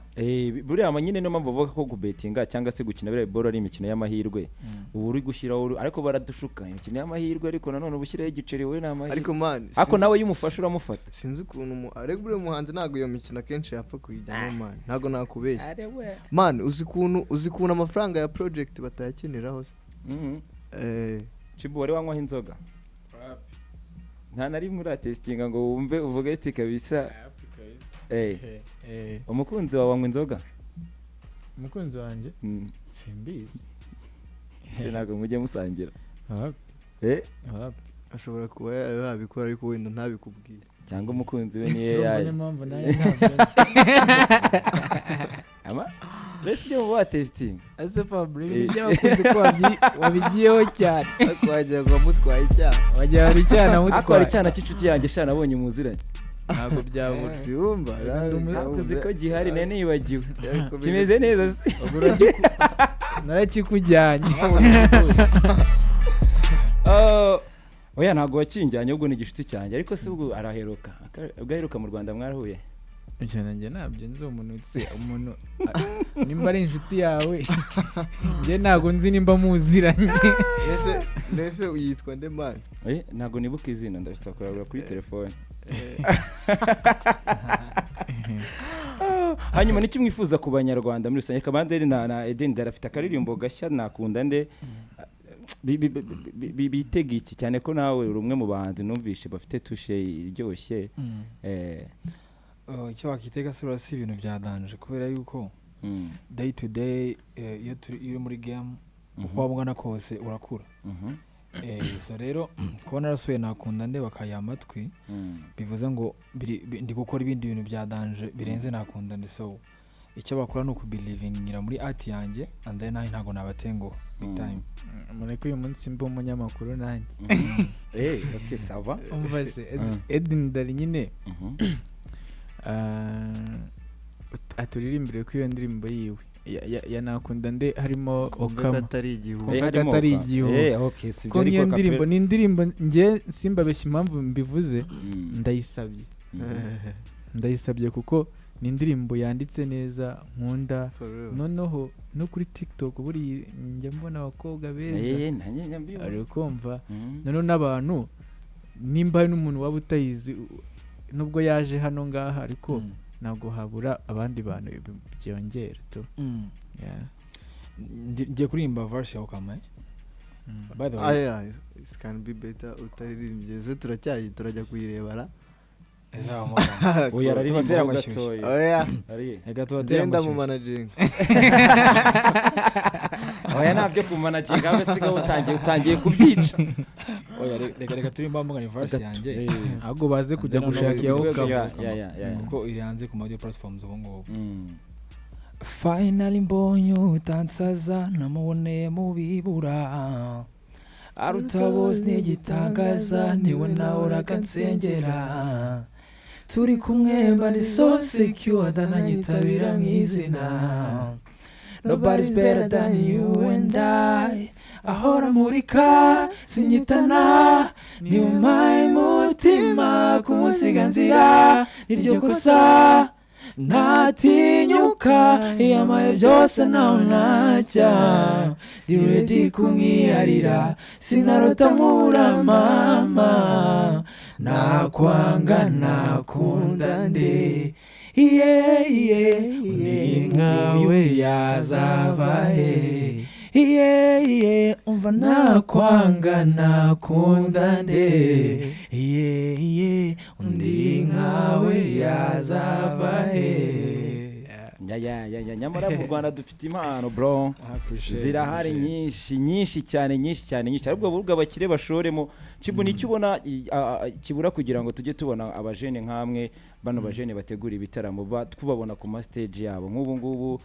B: Buriya nyine niyo mpamvu bavuga ko kubetinga cyangwa se gukina biriya boro ari imikino y'amahirwe. Ubu uri gushyiraho ariko baradushuka imikino y'amahirwe, ariko nanone ubushyiraho igiceri wowe ni amahirwe.
D: Ariko man
B: ariko nawe iyo umufashe uramufata.
D: Sinzi ukuntu ariko buriya muhanzi ntabwo iyo mikino akenshi yapfa kuyijyamo man, ntabwo nakubeshya man. Uzi ukuntu amafaranga ya project batayakeneraho se.
B: Chibu wari wanywaho inzoga? Nta na rimwe uratestinga ngo wumve uvuge ati kabisa. Umukunzi wawe wanywa inzoga?
C: Umukunzi wanjye simbizi.
B: Se ntabwo mujye musangira?
D: Ashobora kuba yabikora ariko wenda ntabikubwire,
B: cyangwa umukunzi we ni AI. Ama mbese ibyo muba testing
C: ese Fabri ibintu by'abakunzi ko wabigiyeho cyane
D: ariko wagira ngo wamutwaye icyaha,
C: wagira ngo icyaha namutwaye.
B: Ariko hari icyana cy'inshuti yanjye sha nabonye muziranye.
C: Ntabwo byabura
D: siwumva
B: uzi ko gihari nari nibagiwe kimeze neza
C: narakikujyanye.
B: Oya ntabwo wakinjyanye ubwo ni igishuti cyanjye, ariko si ubwo araheruka ubwo aheruka mu Rwanda mwarahuye?
C: Njye ntabyo nzi umuntu se umuntu nimba ari inshuti yawe njye ntabwo nzi nimba muziranye.
D: Mbese uyitwa nde man?
B: Ntabwo nibuka izina, ndashaka kurabura kuri telefone. Hanyuma nicyo mwifuza ku banyarwanda muri rusange? Kabanderi na Eden Dari afite akaririmbo gashya nakunda nde bitega iki cyane ko nawe uri umwe mu bahanzi numvishe bafite tushe iryoshye.
M: Icyo wakitega se si ibintu bya danger kubera yuko day to day iyo uri muri game uko waba ungana kose urakura. So rero kuba narasuye nakunda nde bakayiha amatwi bivuze ngo ndi gukora ibindi bintu bya danger birenze nakunda nde. So icyo bakora ni ukubelivingira muri art yanjye and then nawe ntabwo nabatenguha big time.
C: Mureke uyu munsi mbe umunyamakuru nanjye.
B: Okay sawa.
C: Umva se Eden Dari nyine aturirimbire ko iyo ndirimbo yiwe ya nakunda nde harimo Okama
D: atari igihugu.
C: Atari igihugu. Ko niyo ndirimbo ni indirimbo nge simbabeshya impamvu mbivuze ndayisabye. Ndayisabye kuko ni indirimbo yanditse neza nkunda. Noneho no kuri TikTok buri njya mbona abakobwa beza ari kumva noneho n'abantu nimba hari n'umuntu waba utayizi nubwo yaje hano ngaha ariko ntabwo habura abandi bantu byongera tu. Ngiye
M: kuririmba verse ya Okama. By the way,
D: Aya, it can be better utaririmbye ze, turacyayi turajya kuyirebara.
M: Izaba
B: Oya, araririmba
M: Tubatera
B: ho
M: amashyushyu.
B: gatoya.
D: Oya.
B: Ari.
M: Reka tubatere
D: Ngenda mu
M: amashyushyu.
D: managing.
B: Oya, ntabyo kumanaginga, ahubwo siga utangiye kubyica.
M: Oya, reka turirimba mugani verse
B: Gato.
M: yanjye.
C: Ahubwo baze kujya
M: Then
C: gushaka
M: noneho
C: iyaho
M: kuko
C: cover.
B: Yeah.
M: Kuko iri hanze ku audio platforms ubu ngubu. Finally mbonye utansaza, namuboneye mu bibura, aruta bose n'igitangaza, niwe nahoraga nsengera. Turi kumwe mba ni so secure, ndananyitabira nk'izina. Nobody's better than you and I. Ahora murika sinyitana, ni umpaye mutima, kumusiga nzira niryo kosa ntatinyuka. Yamaye byose naho ntajya, ndi ready kumwiharira, sinarota nkubura mama. Nakwanga nakunda nde? Iye iye, undi nkawe yazava he? Iye iye, umva, nakwanga nakunda nde? Iye iye, undi nkawe yazava he?
B: Ya, nyamara mu Rwanda dufite impano, bro, zirahari nyinshi, nyinshi cyane, nyinshi cyane, nyinshi. Ariko ubwo abakire bashoremo. Chibu, nicyo ubona kibura kugira ngo tujye tubona abajene nk'amwe bano bajene bategura ibitaramo, tubabona ku ma stage yabo nk'ubu ngubu,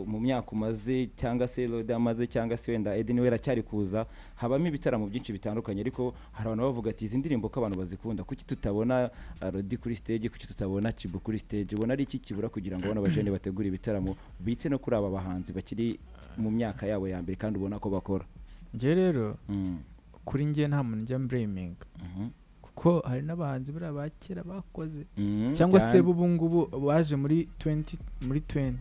B: mu myaka umaze, cyangwa se Roda amaze, cyangwa se wenda Edi niwe aracyari kuza, habamo ibitaramo byinshi bitandukanye, ariko hari abantu bavuga ati izi ndirimbo ko abantu bazikunda, kuki tutabona Rodi kuri stage, kuki tutabona Chibu kuri stage? Ubona ari iki kibura kugira ngo bano bajene bategure ibitaramo bite no kuri aba bahanzi bakiri mu myaka yabo ya mbere kandi ubona ko bakora?
C: Njye rero, kuri njye nta muntu njya mblaminga, kuko hari n'abahanzi buriya ba kera bakoze, cyangwa se
B: cyane.
C: b'ubu ngubu baje muri 20, muri 20,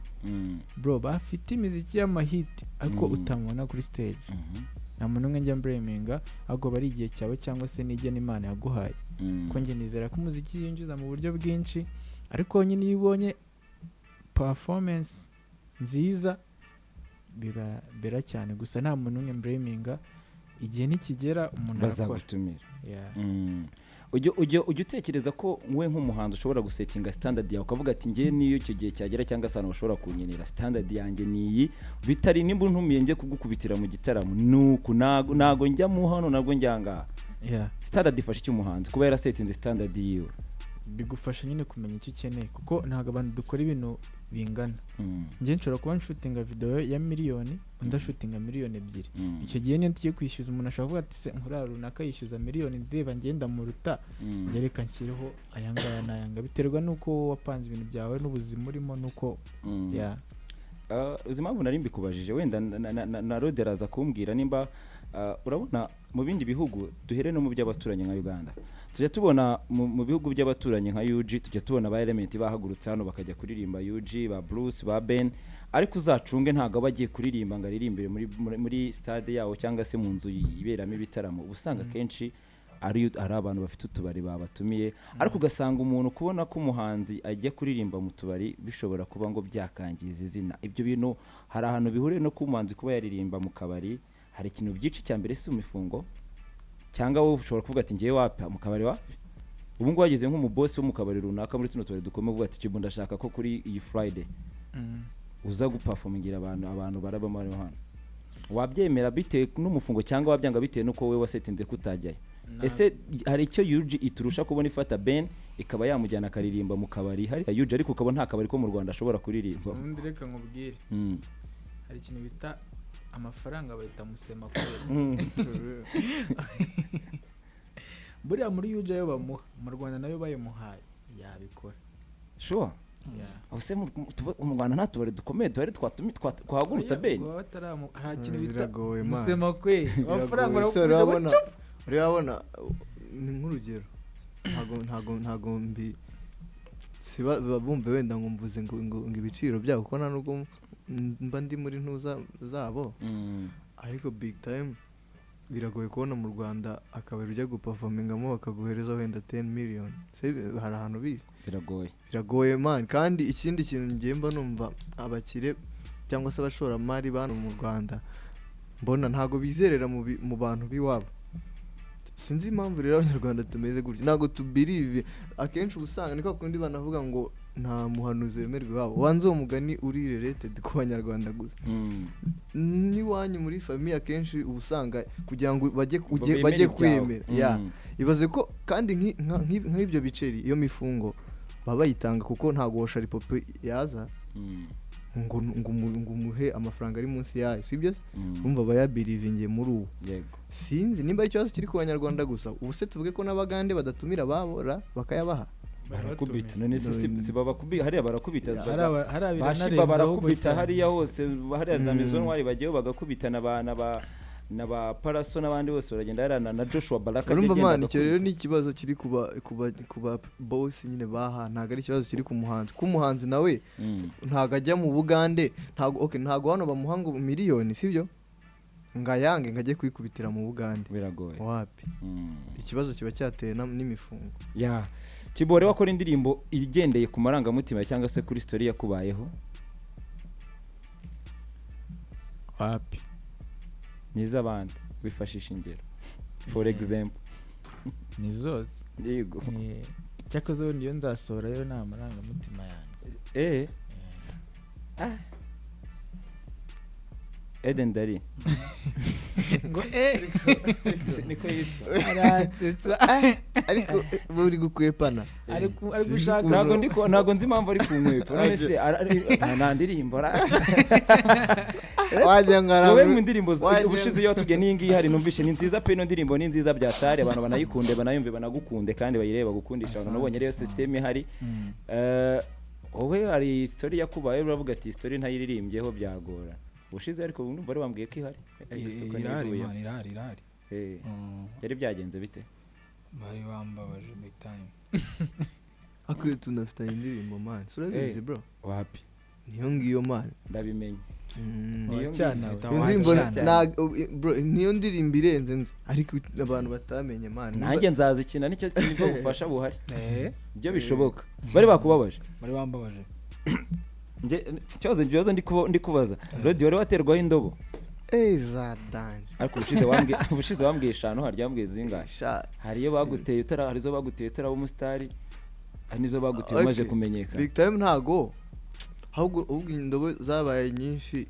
C: bro, bafite imiziki y'amahiti ariko utamubona kuri stage. Nta muntu umwe njya mblaminga, ahubwo bari igihe cyawe cyangwa se n'igena Imana yaguhaye, ko njye nizera ko umuziki yinjiza mu buryo bwinshi, ariko nyine iyo ubonye performance nziza biba bera cyane. Gusa nta muntu umwe mblaminga, igihe nikigera umuntu arakora.
B: Bazagutumira.
C: Yeah.
B: Ujya utekereza ko we nk'umuhanzi ushobora gusetinga standard yawe, ukavuga ati njye niyo icyo gihe cyagera cyangwa se ahantu bashobora kunkenera, standard yanjye ni iyi, bitari nimba untumiye njye kugukubitira mu gitaramo nuku ntago njya mu hano, ntabwo njya ngaha? Standard ifasha iki umuhanzi kuba yarasetinze standard yiwe?
C: Bigufasha nyine kumenya icyo ukeneye, kuko ntabwo abantu dukora ibintu bingana. Njye nshobora kuba nshutinga video ya miliyoni, undi ashutinga 2 miliyoni. Icyo gihe niyo tugiye kwishyuza, umuntu ashobora kuvuga ati se nkuriya runaka yishyuza miliyoni, ndeba ngenda muruta, njye reka nshyireho aya ngaya n'aya ngaya. Biterwa n'uko wowe wapanze ibintu byawe n'ubuzima urimo n'uko yeah.
B: Uzi impamvu nari mbikubajije? Wenda na Rode araza kumbwira nimba urabona mu bindi bihugu, duhere no mu by'abaturanyi nka Uganda, tujya tubona mu bihugu by'abaturanyi nka UG, tujya tubona ba Element bahagurutse hano bakajya kuririmba UG, ba Bruce, ba Ben, ariko uzacunge ntabwo aba agiye kuririmba ngo aririmbire muri stade yawo cyangwa se mu nzu iberamo ibitaramo. Uba usanga akenshi ari abantu bafite utubari babatumiye, ariko ugasanga umuntu kubona ko umuhanzi ajya kuririmba mu tubari bishobora kuba ngo byakangiza izina. Ibyo bintu hari ahantu bihuriye no kuba umuhanzi kuba yaririmba mu kabari? Hari ikintu byinshi cya mbere si imifungo, cyangwa wowe ushobora kuvuga ati ngewe wapi, mu kabari wapi? Ubu ngubu wageze nk'umubosi wo mu kabari runaka muri tuno tubari dukomeye, uvuga ati Chibu, ndashaka ko kuri iyi Friday uza guperformingira abantu barabamo hano hano, wabyemera bitewe n'umufungo cyangwa wabyanga bitewe n'uko wowe wasetinze kutajyayo? Ese hari icyo UG iturusha kubona ifata Ben ikaba yamujyana akaririmba mu kabari hariya UG, ariko ukabona nta kabari ko mu Rwanda ashobora kuririmba?
C: Ubundi reka nkubwire, hari ikintu bita amafaranga, bahita musema kweli. Buriya muri UG ayo bamuha, mu Rwanda nayo bayimuhaye yabikora.
B: Sure?
C: Yeah.
B: Ubuse mu Rwanda nta tubari dukomeye duhari twahagurutsa
C: Oya,
B: Ben?
C: ubwo hari ikintu bita
D: Biragoye, man.
C: musema kweli, amafaranga
D: Biragoye. Se
C: barakubita ngo
D: urabona
C: cup.
D: Urabona, ni nk'urugero, ntago mbi siba bumve wenda ngo mvuze ngo ibiciro byabo, kuko nta nubwo mba ndi muri ntuza zabo, ariko big time biragoye kubona mu Rwanda akabari ujya guperformingamo bakaguhereza wenda 10 million. Se hari ahantu bizi?
B: Biragoye.
D: Biragoye, man. Kandi ikindi kintu ngiye mba numva, abakire cyangwa se abashoramari bano mu Rwanda Mbona ntago bizerera mu bantu b'iwabo. Sinzi impamvu rero Abanyarwanda tumeze gutyo, ntago tubirive. Akenshi uba usanga ni kwa kundi banavuga ngo nta muhanuzi wemerwa iwabo. Wanze uwo mugani uri related ku Banyarwanda gusa. N'iwanyu muri famille akenshi uba usanga kugira ngo bajye ujye-
B: Bemere
D: bajye
B: ibyawe.
D: kwemera. Ya. Ibaze ko kandi nk'ibyo biceri, iyo mifungo baba bayitanga, kuko ntago Sharipopo yaza ngo umuhe amafaranga ari munsi yayo, sibyo se? Urumva bayabirivingiye muri uwo.
B: Yego.
D: Sinzi nimba ari ikibazo kiri ku Banyarwanda gusa. Ubu se tuvuge ko n'Abagande badatumira ababo ra bakayabaha?
B: Barakubita. None se si babakubita hariya? Barakubita.
C: Hari abiri
B: Bashiba
C: anarenze ahubwo
B: barakubita
C: cyane.
B: Hariya hose, hariya za Maison Noire bagiyeho bagakubita, na ba Paraso n'abandi bose baragenda hariya, na Joshua Baraka
D: Urumva
B: agenda
D: man, icyo rero
B: agakubita.
D: ni ikibazo kiri kuba boss nyine baha, ntabwo ari ikibazo kiri ku muhanzi, kuko umuhanzi nawe ntabwo ajya mu Bugande, ntabwo, okay, ntabwo hano bamuha ngo miliyoni, sibyo, ngo ayange ngo ajye kwikubitira mu Bugande.
B: Biragoye.
D: Wapi. Ikibazo kiba cyatewe n'imifungo.
B: Ya Kibore, wakora indirimbo igendeye ku marangamutima cyangwa se kuri story yakubayeho?
C: Wapi.
B: Ni iz'abandi wifashisha ingero, for example?
C: Ni zose.
B: Yego.
C: Cyakoze ubundi iyo nzasohora yo ni amarangamutima yanjye.
B: Ah. Eden Dari.
C: Ngo eh.
B: Niko yitwa.
C: Aransetsa.
D: Ariko buri gukwepana.
C: Ari
D: Sinzi
C: gushaka.
B: Ntabwo nzi impamvu ari kunkwepa. None se nta ndirimbo
D: Wagira ngo
B: wowe mu ndirimbo
D: wagira
B: ubushize iyo watubwiye n'iyi ngiyi hari, numvishe ni nziza pe. Ino ndirimbo ni nziza byatari, abantu banayikunde, banayumve, banagukunde kandi bayirebe, bagukundisha abantu. Nabonye rero system ihari. Wowe hari story yakubaye uravuga ati story ntayiririmbyeho byagora ubushize, ariko ubu ndumva wari wambwiye ko ihari. Ariko isoko
M: Irahari.
B: ntivuyeho.
M: Man, irahari, irahari.
B: Yari byagenze bite?
M: Bari bambabaje big time.
D: Akwiye tunafitanye indirimbo man, urabizi bro?
B: Wapi.
D: Niyo ngiyo man.
B: Ndabimenye. Niyo
C: Wacyana
B: ngiyo.
C: we.
D: Iyo ndirimbo
C: Wacyana.
D: bro, niyo ndirimbo irenze nzi, ariko abantu batamenye man.
B: Nanjye nzazikina, nicyo kintu bwo bufasha buhari. Ibyo bishoboka bari bakubabaje.
M: Bari bambabaje.
B: Nge ikibazo ndi kubaza Rodi, wari waterwaho indobo?
D: Eh, za danger.
B: Ariko ubushize wambwiye eshanu, harya wambwiye zingahe?
D: Sha.
B: Hari iyo baguteye utara, hari izo baguteye utaraba umusitari, hari n'izo baguteye umaze
D: Okay.
B: kumenyekana.
D: Big Time, ntago ahubwo indobo zabaye nyinshi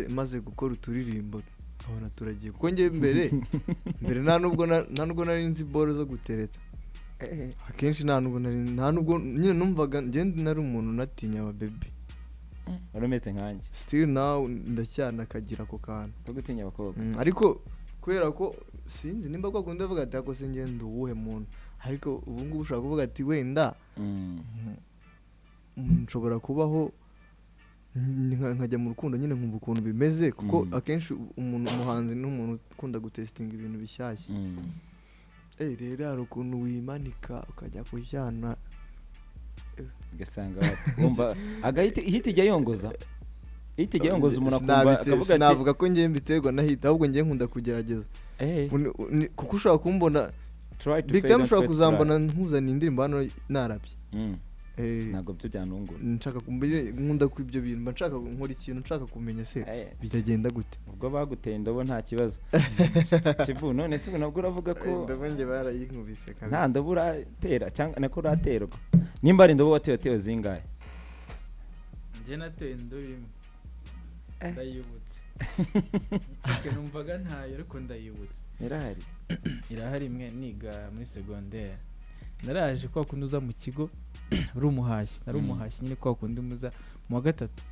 D: maze gukora uturirimbo nkabona turagiye, kuko njye mbere nta nubwo nari nzi boro zo gutereta. Akenshi nta nubwo nyine numvaga njye nari umuntu unatinya aba baby.
B: Wari umeze nkanjye.
D: Still now ndacyanakagira ako kantu
B: ko gutinya abakobwa.
D: Ariko kubera ko sinzi nimba kwa kundi avuga ati ako se njye ndi uwuhe muntu, ariko ubu ngubu ushobora kuvuga ati wenda nshobora kubaho nkajya mu rukundo nyine nkumva ukuntu bimeze, kuko akenshi umuntu umuhanzi ni umuntu ukunda gutesitinga ibintu bishyashya. Rero hari ukuntu wimanika ukajya kujyana
B: ugasanga wumva agahita ihita ijya yongoza, ihita ijya yongoza umuntu akumva akavuga ati
D: Sinavuga ko njye mbiterwa na hit, ahubwo njye nkunda kugerageza. Kuko ushobora kumbona
B: Try to
D: Big
B: fail,
D: Time,
B: don't
D: ushobora
B: try to
D: kuzambona
B: try.
D: nkuzana indirimbo hano narabye.
B: Ntabwo byo byantungura.
D: Nshaka kumenya, nkunda ku ibyo bintu, mba nshaka nkora ikintu nshaka kumenya se biragenda gute.
B: Ubwo baguteye indobo nta kibazo. Kivu, none se ubu nabwo uravuga ko
D: Indobo njye barayinkubise kabisa.
B: Nta ndobo uratera cyangwa nako uraterwa? Nimba ari indobo watewe, watewe zingahe?
C: Njye nateye indobo imwe. Ndayibutse. Okay, numvaga ntayo ariko ndayibutse.
B: Irahari.
C: Irahari imwe niga muri secondaire. Naraje kwa kundi uza mu kigo uri umuhashyi, nari umuhashyi nyine kwa kundi muza mu wa gatatu.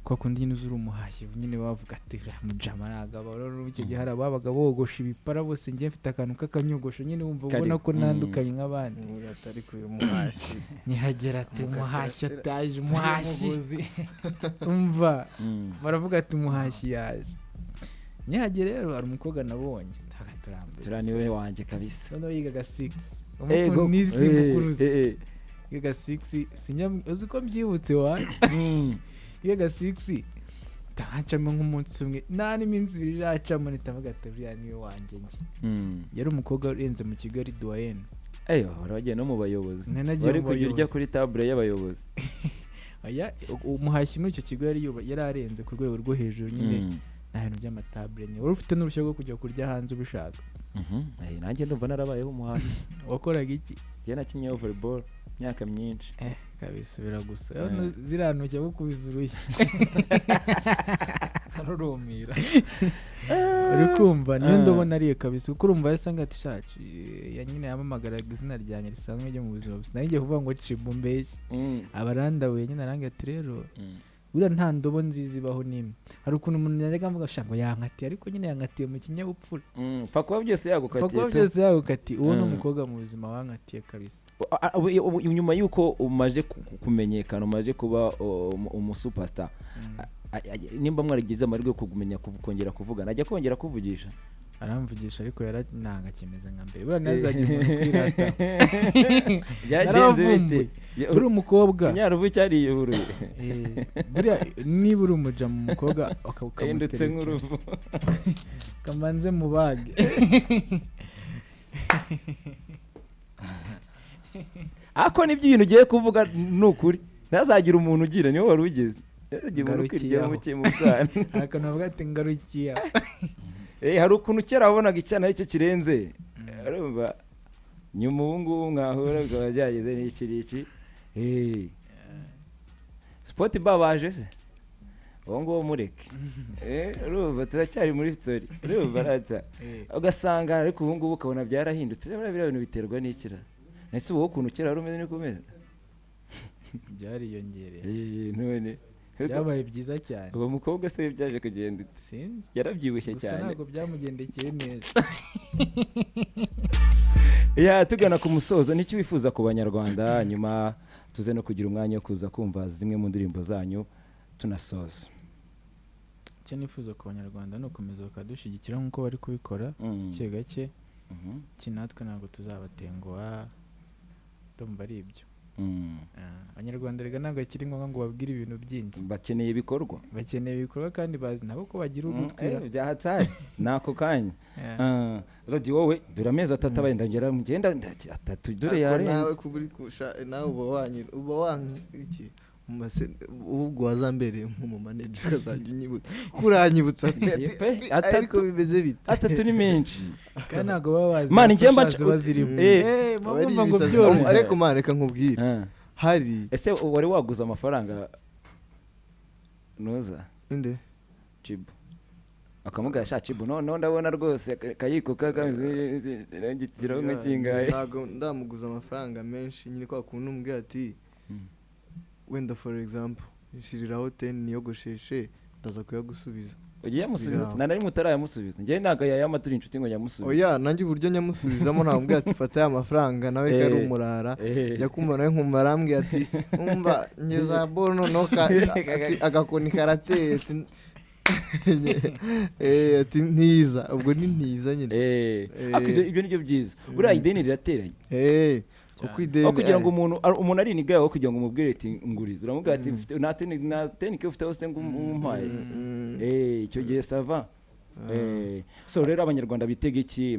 C: Kwa kundi nyine uza uri umuhashyi nyine bavuga ati uriya mujama aragaba. Rero icyo gihe hari ababaga bogosha ibipara bose, njye mfite akantu k'akanyogosho nyine wumva
B: Kari.
C: ubona ko ntandukanye nk'abandi.
D: Ubu atari kuri umuhashyi.
C: Nihagera ati
D: Mukatira
C: umuhashyi
D: tera.
C: ataje, umuhashyi.
M: Umuvuzi.
C: Umva. Baravuga ati umuhashyi yaje. Nihagera rero hari umukobwa nabonye. Tagaturambira.
B: Turiya niwe wanjye kabisa.
C: Noneho yigaga 6.
B: Ego.
C: Nisi mukuruzi. Yigaga 6, sinjya uzi ko mbyibutse wa. Yigaga 6. Ndahacamo nk'umunsi umwe, nta n'iminsi ibiri iracamo nitavuga ati uriya niwe wanjye njye. Yari umukobwa urenze mu kigo, yari doyenne.
B: Eyo, wari wagiye no mu bayobozi.
C: Nari nagiye
B: Wari
C: mu
B: kujya urya
C: bayobozi.
B: kuri table y'abayobozi.
C: Oya, umuhashyi muri icyo kigo yari arenze ku rwego rwo hejuru nyine. Nta bintu by'amatabure nyine, wari ufite n'uruhushya rwo kujya kurya hanze ubishaka.
B: Nanjye ndumva narabayeho umuhanzi.
C: Wakoraga iki?
B: Njye nakinnye volleyball imyaka myinshi.
C: Kabisa biragusa. Ziriya ntoki agukubise urushyi.
M: Arurumira.
C: Uri kumva niyo ndobona ariye kabisa, kuko urumva yasanga ati shacu ya nyine yamamagaraga izina ryanjye risanzwe ryo mu buzima busa. Nari ngiye kuvuga ngo Cibu mbese. Abarandabuye nyine arangira ati rero buriya nta ndobo nziza ibaho n'imwe. Hari ukuntu umuntu yajyaga avuga ngo yankatiye, ariko nyine yankatiye mu kinyabupfura.
B: Pfa kuba byose yagukatiye.
C: Pfa kuba byose yagukatiye. Uwo ni umukobwa mu buzima wankatiye kabisa.
B: Nyuma y'uko umaze kumenyekana, umaze kuba umusuperstar, nimba mwaragize amahirwe yo kumenya kongera kuvugana, ajya kongera kuvugisha?
C: Aramvugisha ariko yarananga kimeze nka mbere. Buriya nazagira umuntu kwirata.
B: Byagenze bite?
C: Uri umukobwa.
B: Kinyaruvu cyariyoboruye.
C: Buriya niba uri umuja mu mukobwa
B: ukamutereta nk'uruvu.
C: Kamanze mubage. Ako
B: nibyo ibintu ugiye kuvuga nukuri. Ntazagira umuntu ugira niwe wari ugeze. Ntazagira umuntu kwirya muke mu bwana.
C: Akantu bavuga ati ngarukiye.
B: Hari ukuntu kera wabonaga icyana aricyo kirenze. Urumva nyuma ubu ngubu mwahura bikaba byageze n'iki n'iki. Sport babaje se uwo nguwo mureke. Urumva turacyari muri story. Urumva rata ugasanga ariko ubu ngubu ukabona byarahindutse. Biriya bintu biterwa n'ikira. Nese uwo ukuntu kera wari umeze niko umeze.
C: Byariyongereye.
B: None
C: byabaye byiza cyane.
B: Uwo mukobwa se byaje kugenda
C: sinzi.
B: Yarabyibushye cyane.
C: Gusa ntabwo byamugendekeye neza.
B: Ya tugana ku musozo, n'icyo wifuza ku banyarwanda, nyuma tuze no kugira umwanya wo kuza kumva zimwe mu ndirimbo zanyu tunasoza.
C: Icyo nifuza ku banyarwanda ni ukomeza bakadushyigikira nk'uko bari kubikora gake gake. Iki natwe ntabwo tuzabatenguha, ndumva ari ibyo. Abanyarwanda rega ntabwo akiri ngombwa ngo babwire ibintu byinshi,
B: bakeneye ibikorwa,
C: bakeneye ibikorwa kandi bazi nabo ko bagira ugutwira
B: byahatari nako kanya. Rodi wowe dore amezi atatu abaye ndagera mugenda atatu dore yarenze
D: nawe kuburi kusha nawe uba wanyira uba wanki ubwo wazambereye nk'umu manager azajya unyibutsa kuranyibutsa pe ariko bimeze bite?
B: Atatu ni menshi
C: kandi ntabwo baba bazi
B: man njye mba
C: bazirimo mumva ngo byoroshye.
D: Ariko man reka nkubwire hari
B: ese wari waguza amafaranga noza
D: inde
B: Cibu akamubwira sha Cibu no ndabona rwose kayiko kakameze ngikiraho nkakingaye.
D: Ntabwo ndamuguza amafaranga menshi nyine kwa kuntu umbwira ati wenda for example nshiriraho 10 niyogosheshe ndaza kuyagusubiza.
B: Ugiye yamusubiza na nari mutarayamusubiza. Njye ntago yayama turi inshuti ngo nyamusubize.
D: Oya nanjye uburyo nyamusubizamo ntabwo ati fata ya mafaranga nawe kari umurara yakumva nawe nkumva arambwiye ati umva ngeza bono no ati agakoni karateye ati ntiza ubwo ni ntiza nyine.
B: Ibyo nibyo byiza. Buriya ideni rirateranye. Aho kugira ngo umuntu ari iniga yawe kugira ngo umubwire ati nguriza uramubwira ati nta tenike ufite hose ngo umpaye icyo gihe sava. So rero abanyarwanda bitega iki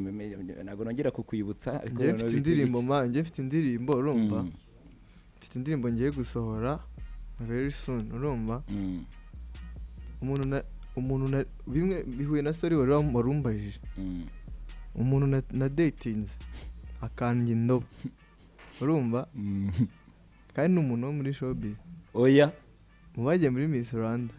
B: ntabwo nongera kukwibutsa.
D: Njye mfite indirimbo ma njye mfite indirimbo urumva mfite indirimbo ngiye gusohora very soon urumva umuntu bimwe bihuye na story wari warumbajije umuntu na datinze akanje indobo urumva kandi ni umuntu wo muri showbiz.
B: Oya
D: mu bagiye muri Miss Rwanda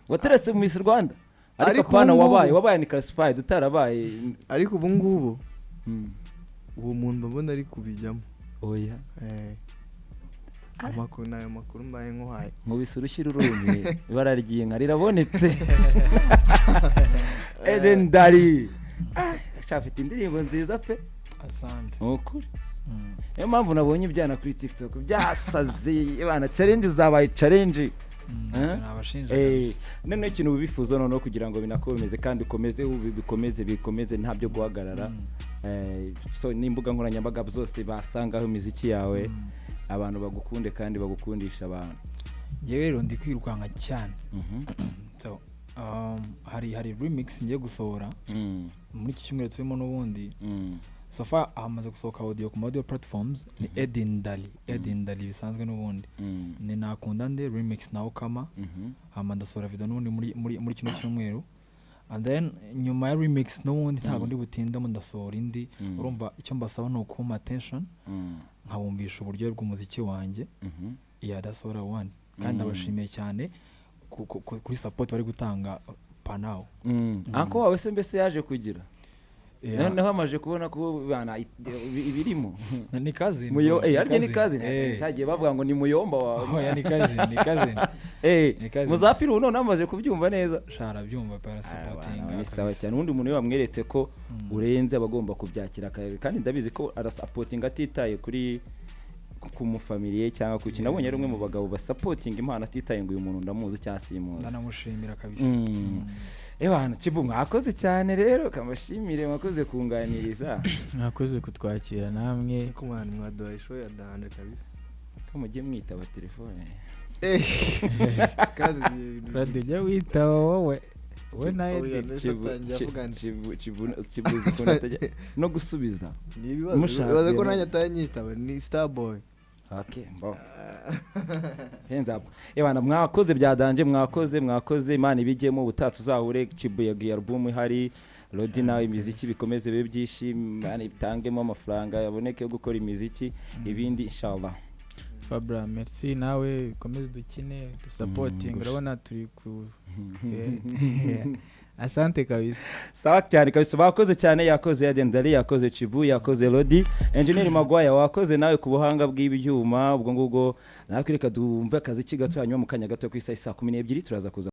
B: wateretse mu Miss Rwanda ariko pana wabaye ni classified utarabaye.
D: Ariko ubu ngubu uwo muntu mbona ari kubijyamo.
B: Oya
D: amakuru nayo makuru mbaye nkuhaye
B: nkubise urushyi rurumye ibara ry'inka rirabonetse. Eden Dari afite indirimbo nziza pe.
M: Asante.
B: Ukuri niyo mpamvu nabonye ibyana kuri TikTok byasaze abana challenge zabaye challenge. None ikintu bifuza noneho kugira ngo binakomeze kandi ukomeze bikomeze bikomeze nta byo guhagarara. So n'imbuga nkoranyambaga zose basangaho imiziki yawe abantu bagukunde kandi bagukundisha abantu.
M: Yewe rero ndi kwirukanka cyane. So hari remix ngiye gusohora muri iki cyumweru turimo n'ubundi. So far hamaze gusohoka audio ku ma audio platforms, ni Edin Dali, Edin Dali bisanzwe n'ubundi. Ni Nakunda Nde remix na Okama. Hama ndasohora video n'ubundi muri kino cyumweru, and then nyuma ya remix n'ubundi ntabwo ndi butindemo, ndasohora indi. Urumva icyo mbasaba ni ukumpa attention, nkabumvisha uburyohe bw'umuziki wanjye. Yeah, that's what I want. Kandi ndabashimiye cyane kuri support bari gutanga panawo.
B: Uncle wawe se mbese yaje kugira?
M: Yeah.
B: Noneho amaje kubona ko bana ibirimo.
M: Ni cousin,
B: Muyo
M: bro, ni
B: arya ni
M: cousin.
B: cousin. Cyagiye bavuga ngo ni muyomba wawe.
M: Oya, ni cousin, ni cousin. Ni cousin.
B: Muzafiri ubu none amaje kubyumva neza.
M: Sha, arabyumva pe, arasupportinga
B: Ni sawa
M: kabisa.
B: cyane. Ubundi umuntu iyo wamweretse ko urenze, aba agomba kubyakira akarere, kandi ndabizi ko arasupportinga atitaye kuri ku mufamiliye cyangwa ku kintu. Nabonye ari umwe mu bagabo basupportinga impano atitaye ngo uyu muntu ndamuzi cyangwa simuzi.
M: Ndanamushimira kabisa.
B: Ewana Chibu, mwakoze cyane rero, kamashimire, mwakoze kunganiriza.
C: Mwakoze kutwakira namwe.
D: Ku mwana mwaduhaye show ya danger kabisa.
B: Ko mujye mwitaba telefone.
D: Kazi.
C: Radi, jya witaba wowe, we na
D: Oya,
C: Edi.
D: nahise atangira avuga nti-
B: Chibu uzi ukuntu atajya no gusubiza.
D: Ni ibibazo.
B: Mushaka
D: Bibaza ko
B: rero.
D: nanjye atanyitaba, ni Starboy.
B: Okay, mbo. Hands up. Ewana mwakoze bya danger, mwakoze, mwakoze. Imana ibijyemo, ubutaha tuzahure Chibu yagiye album ihari. Rodi nawe imiziki bikomeze bibe byinshi, Imana itangemo amafaranga yaboneke yo gukora imiziki, ibindi inshallah.
C: Fabra, merci nawe, ukomeze dukine, dusupporting. Urabona turi ku asante kabisa.
B: Sawa cyane kabisa, bakoze cyane. Yakoze Yadendali, yakoze Chibu, yakoze Rodi, Engineer Magwaya wakoze nawe ku buhanga bw'ibyuma. Ubwo ngubwo natwe reka dumve akazi gato, hanyuma mu kanya gato ku isaha 12 turaza kuza.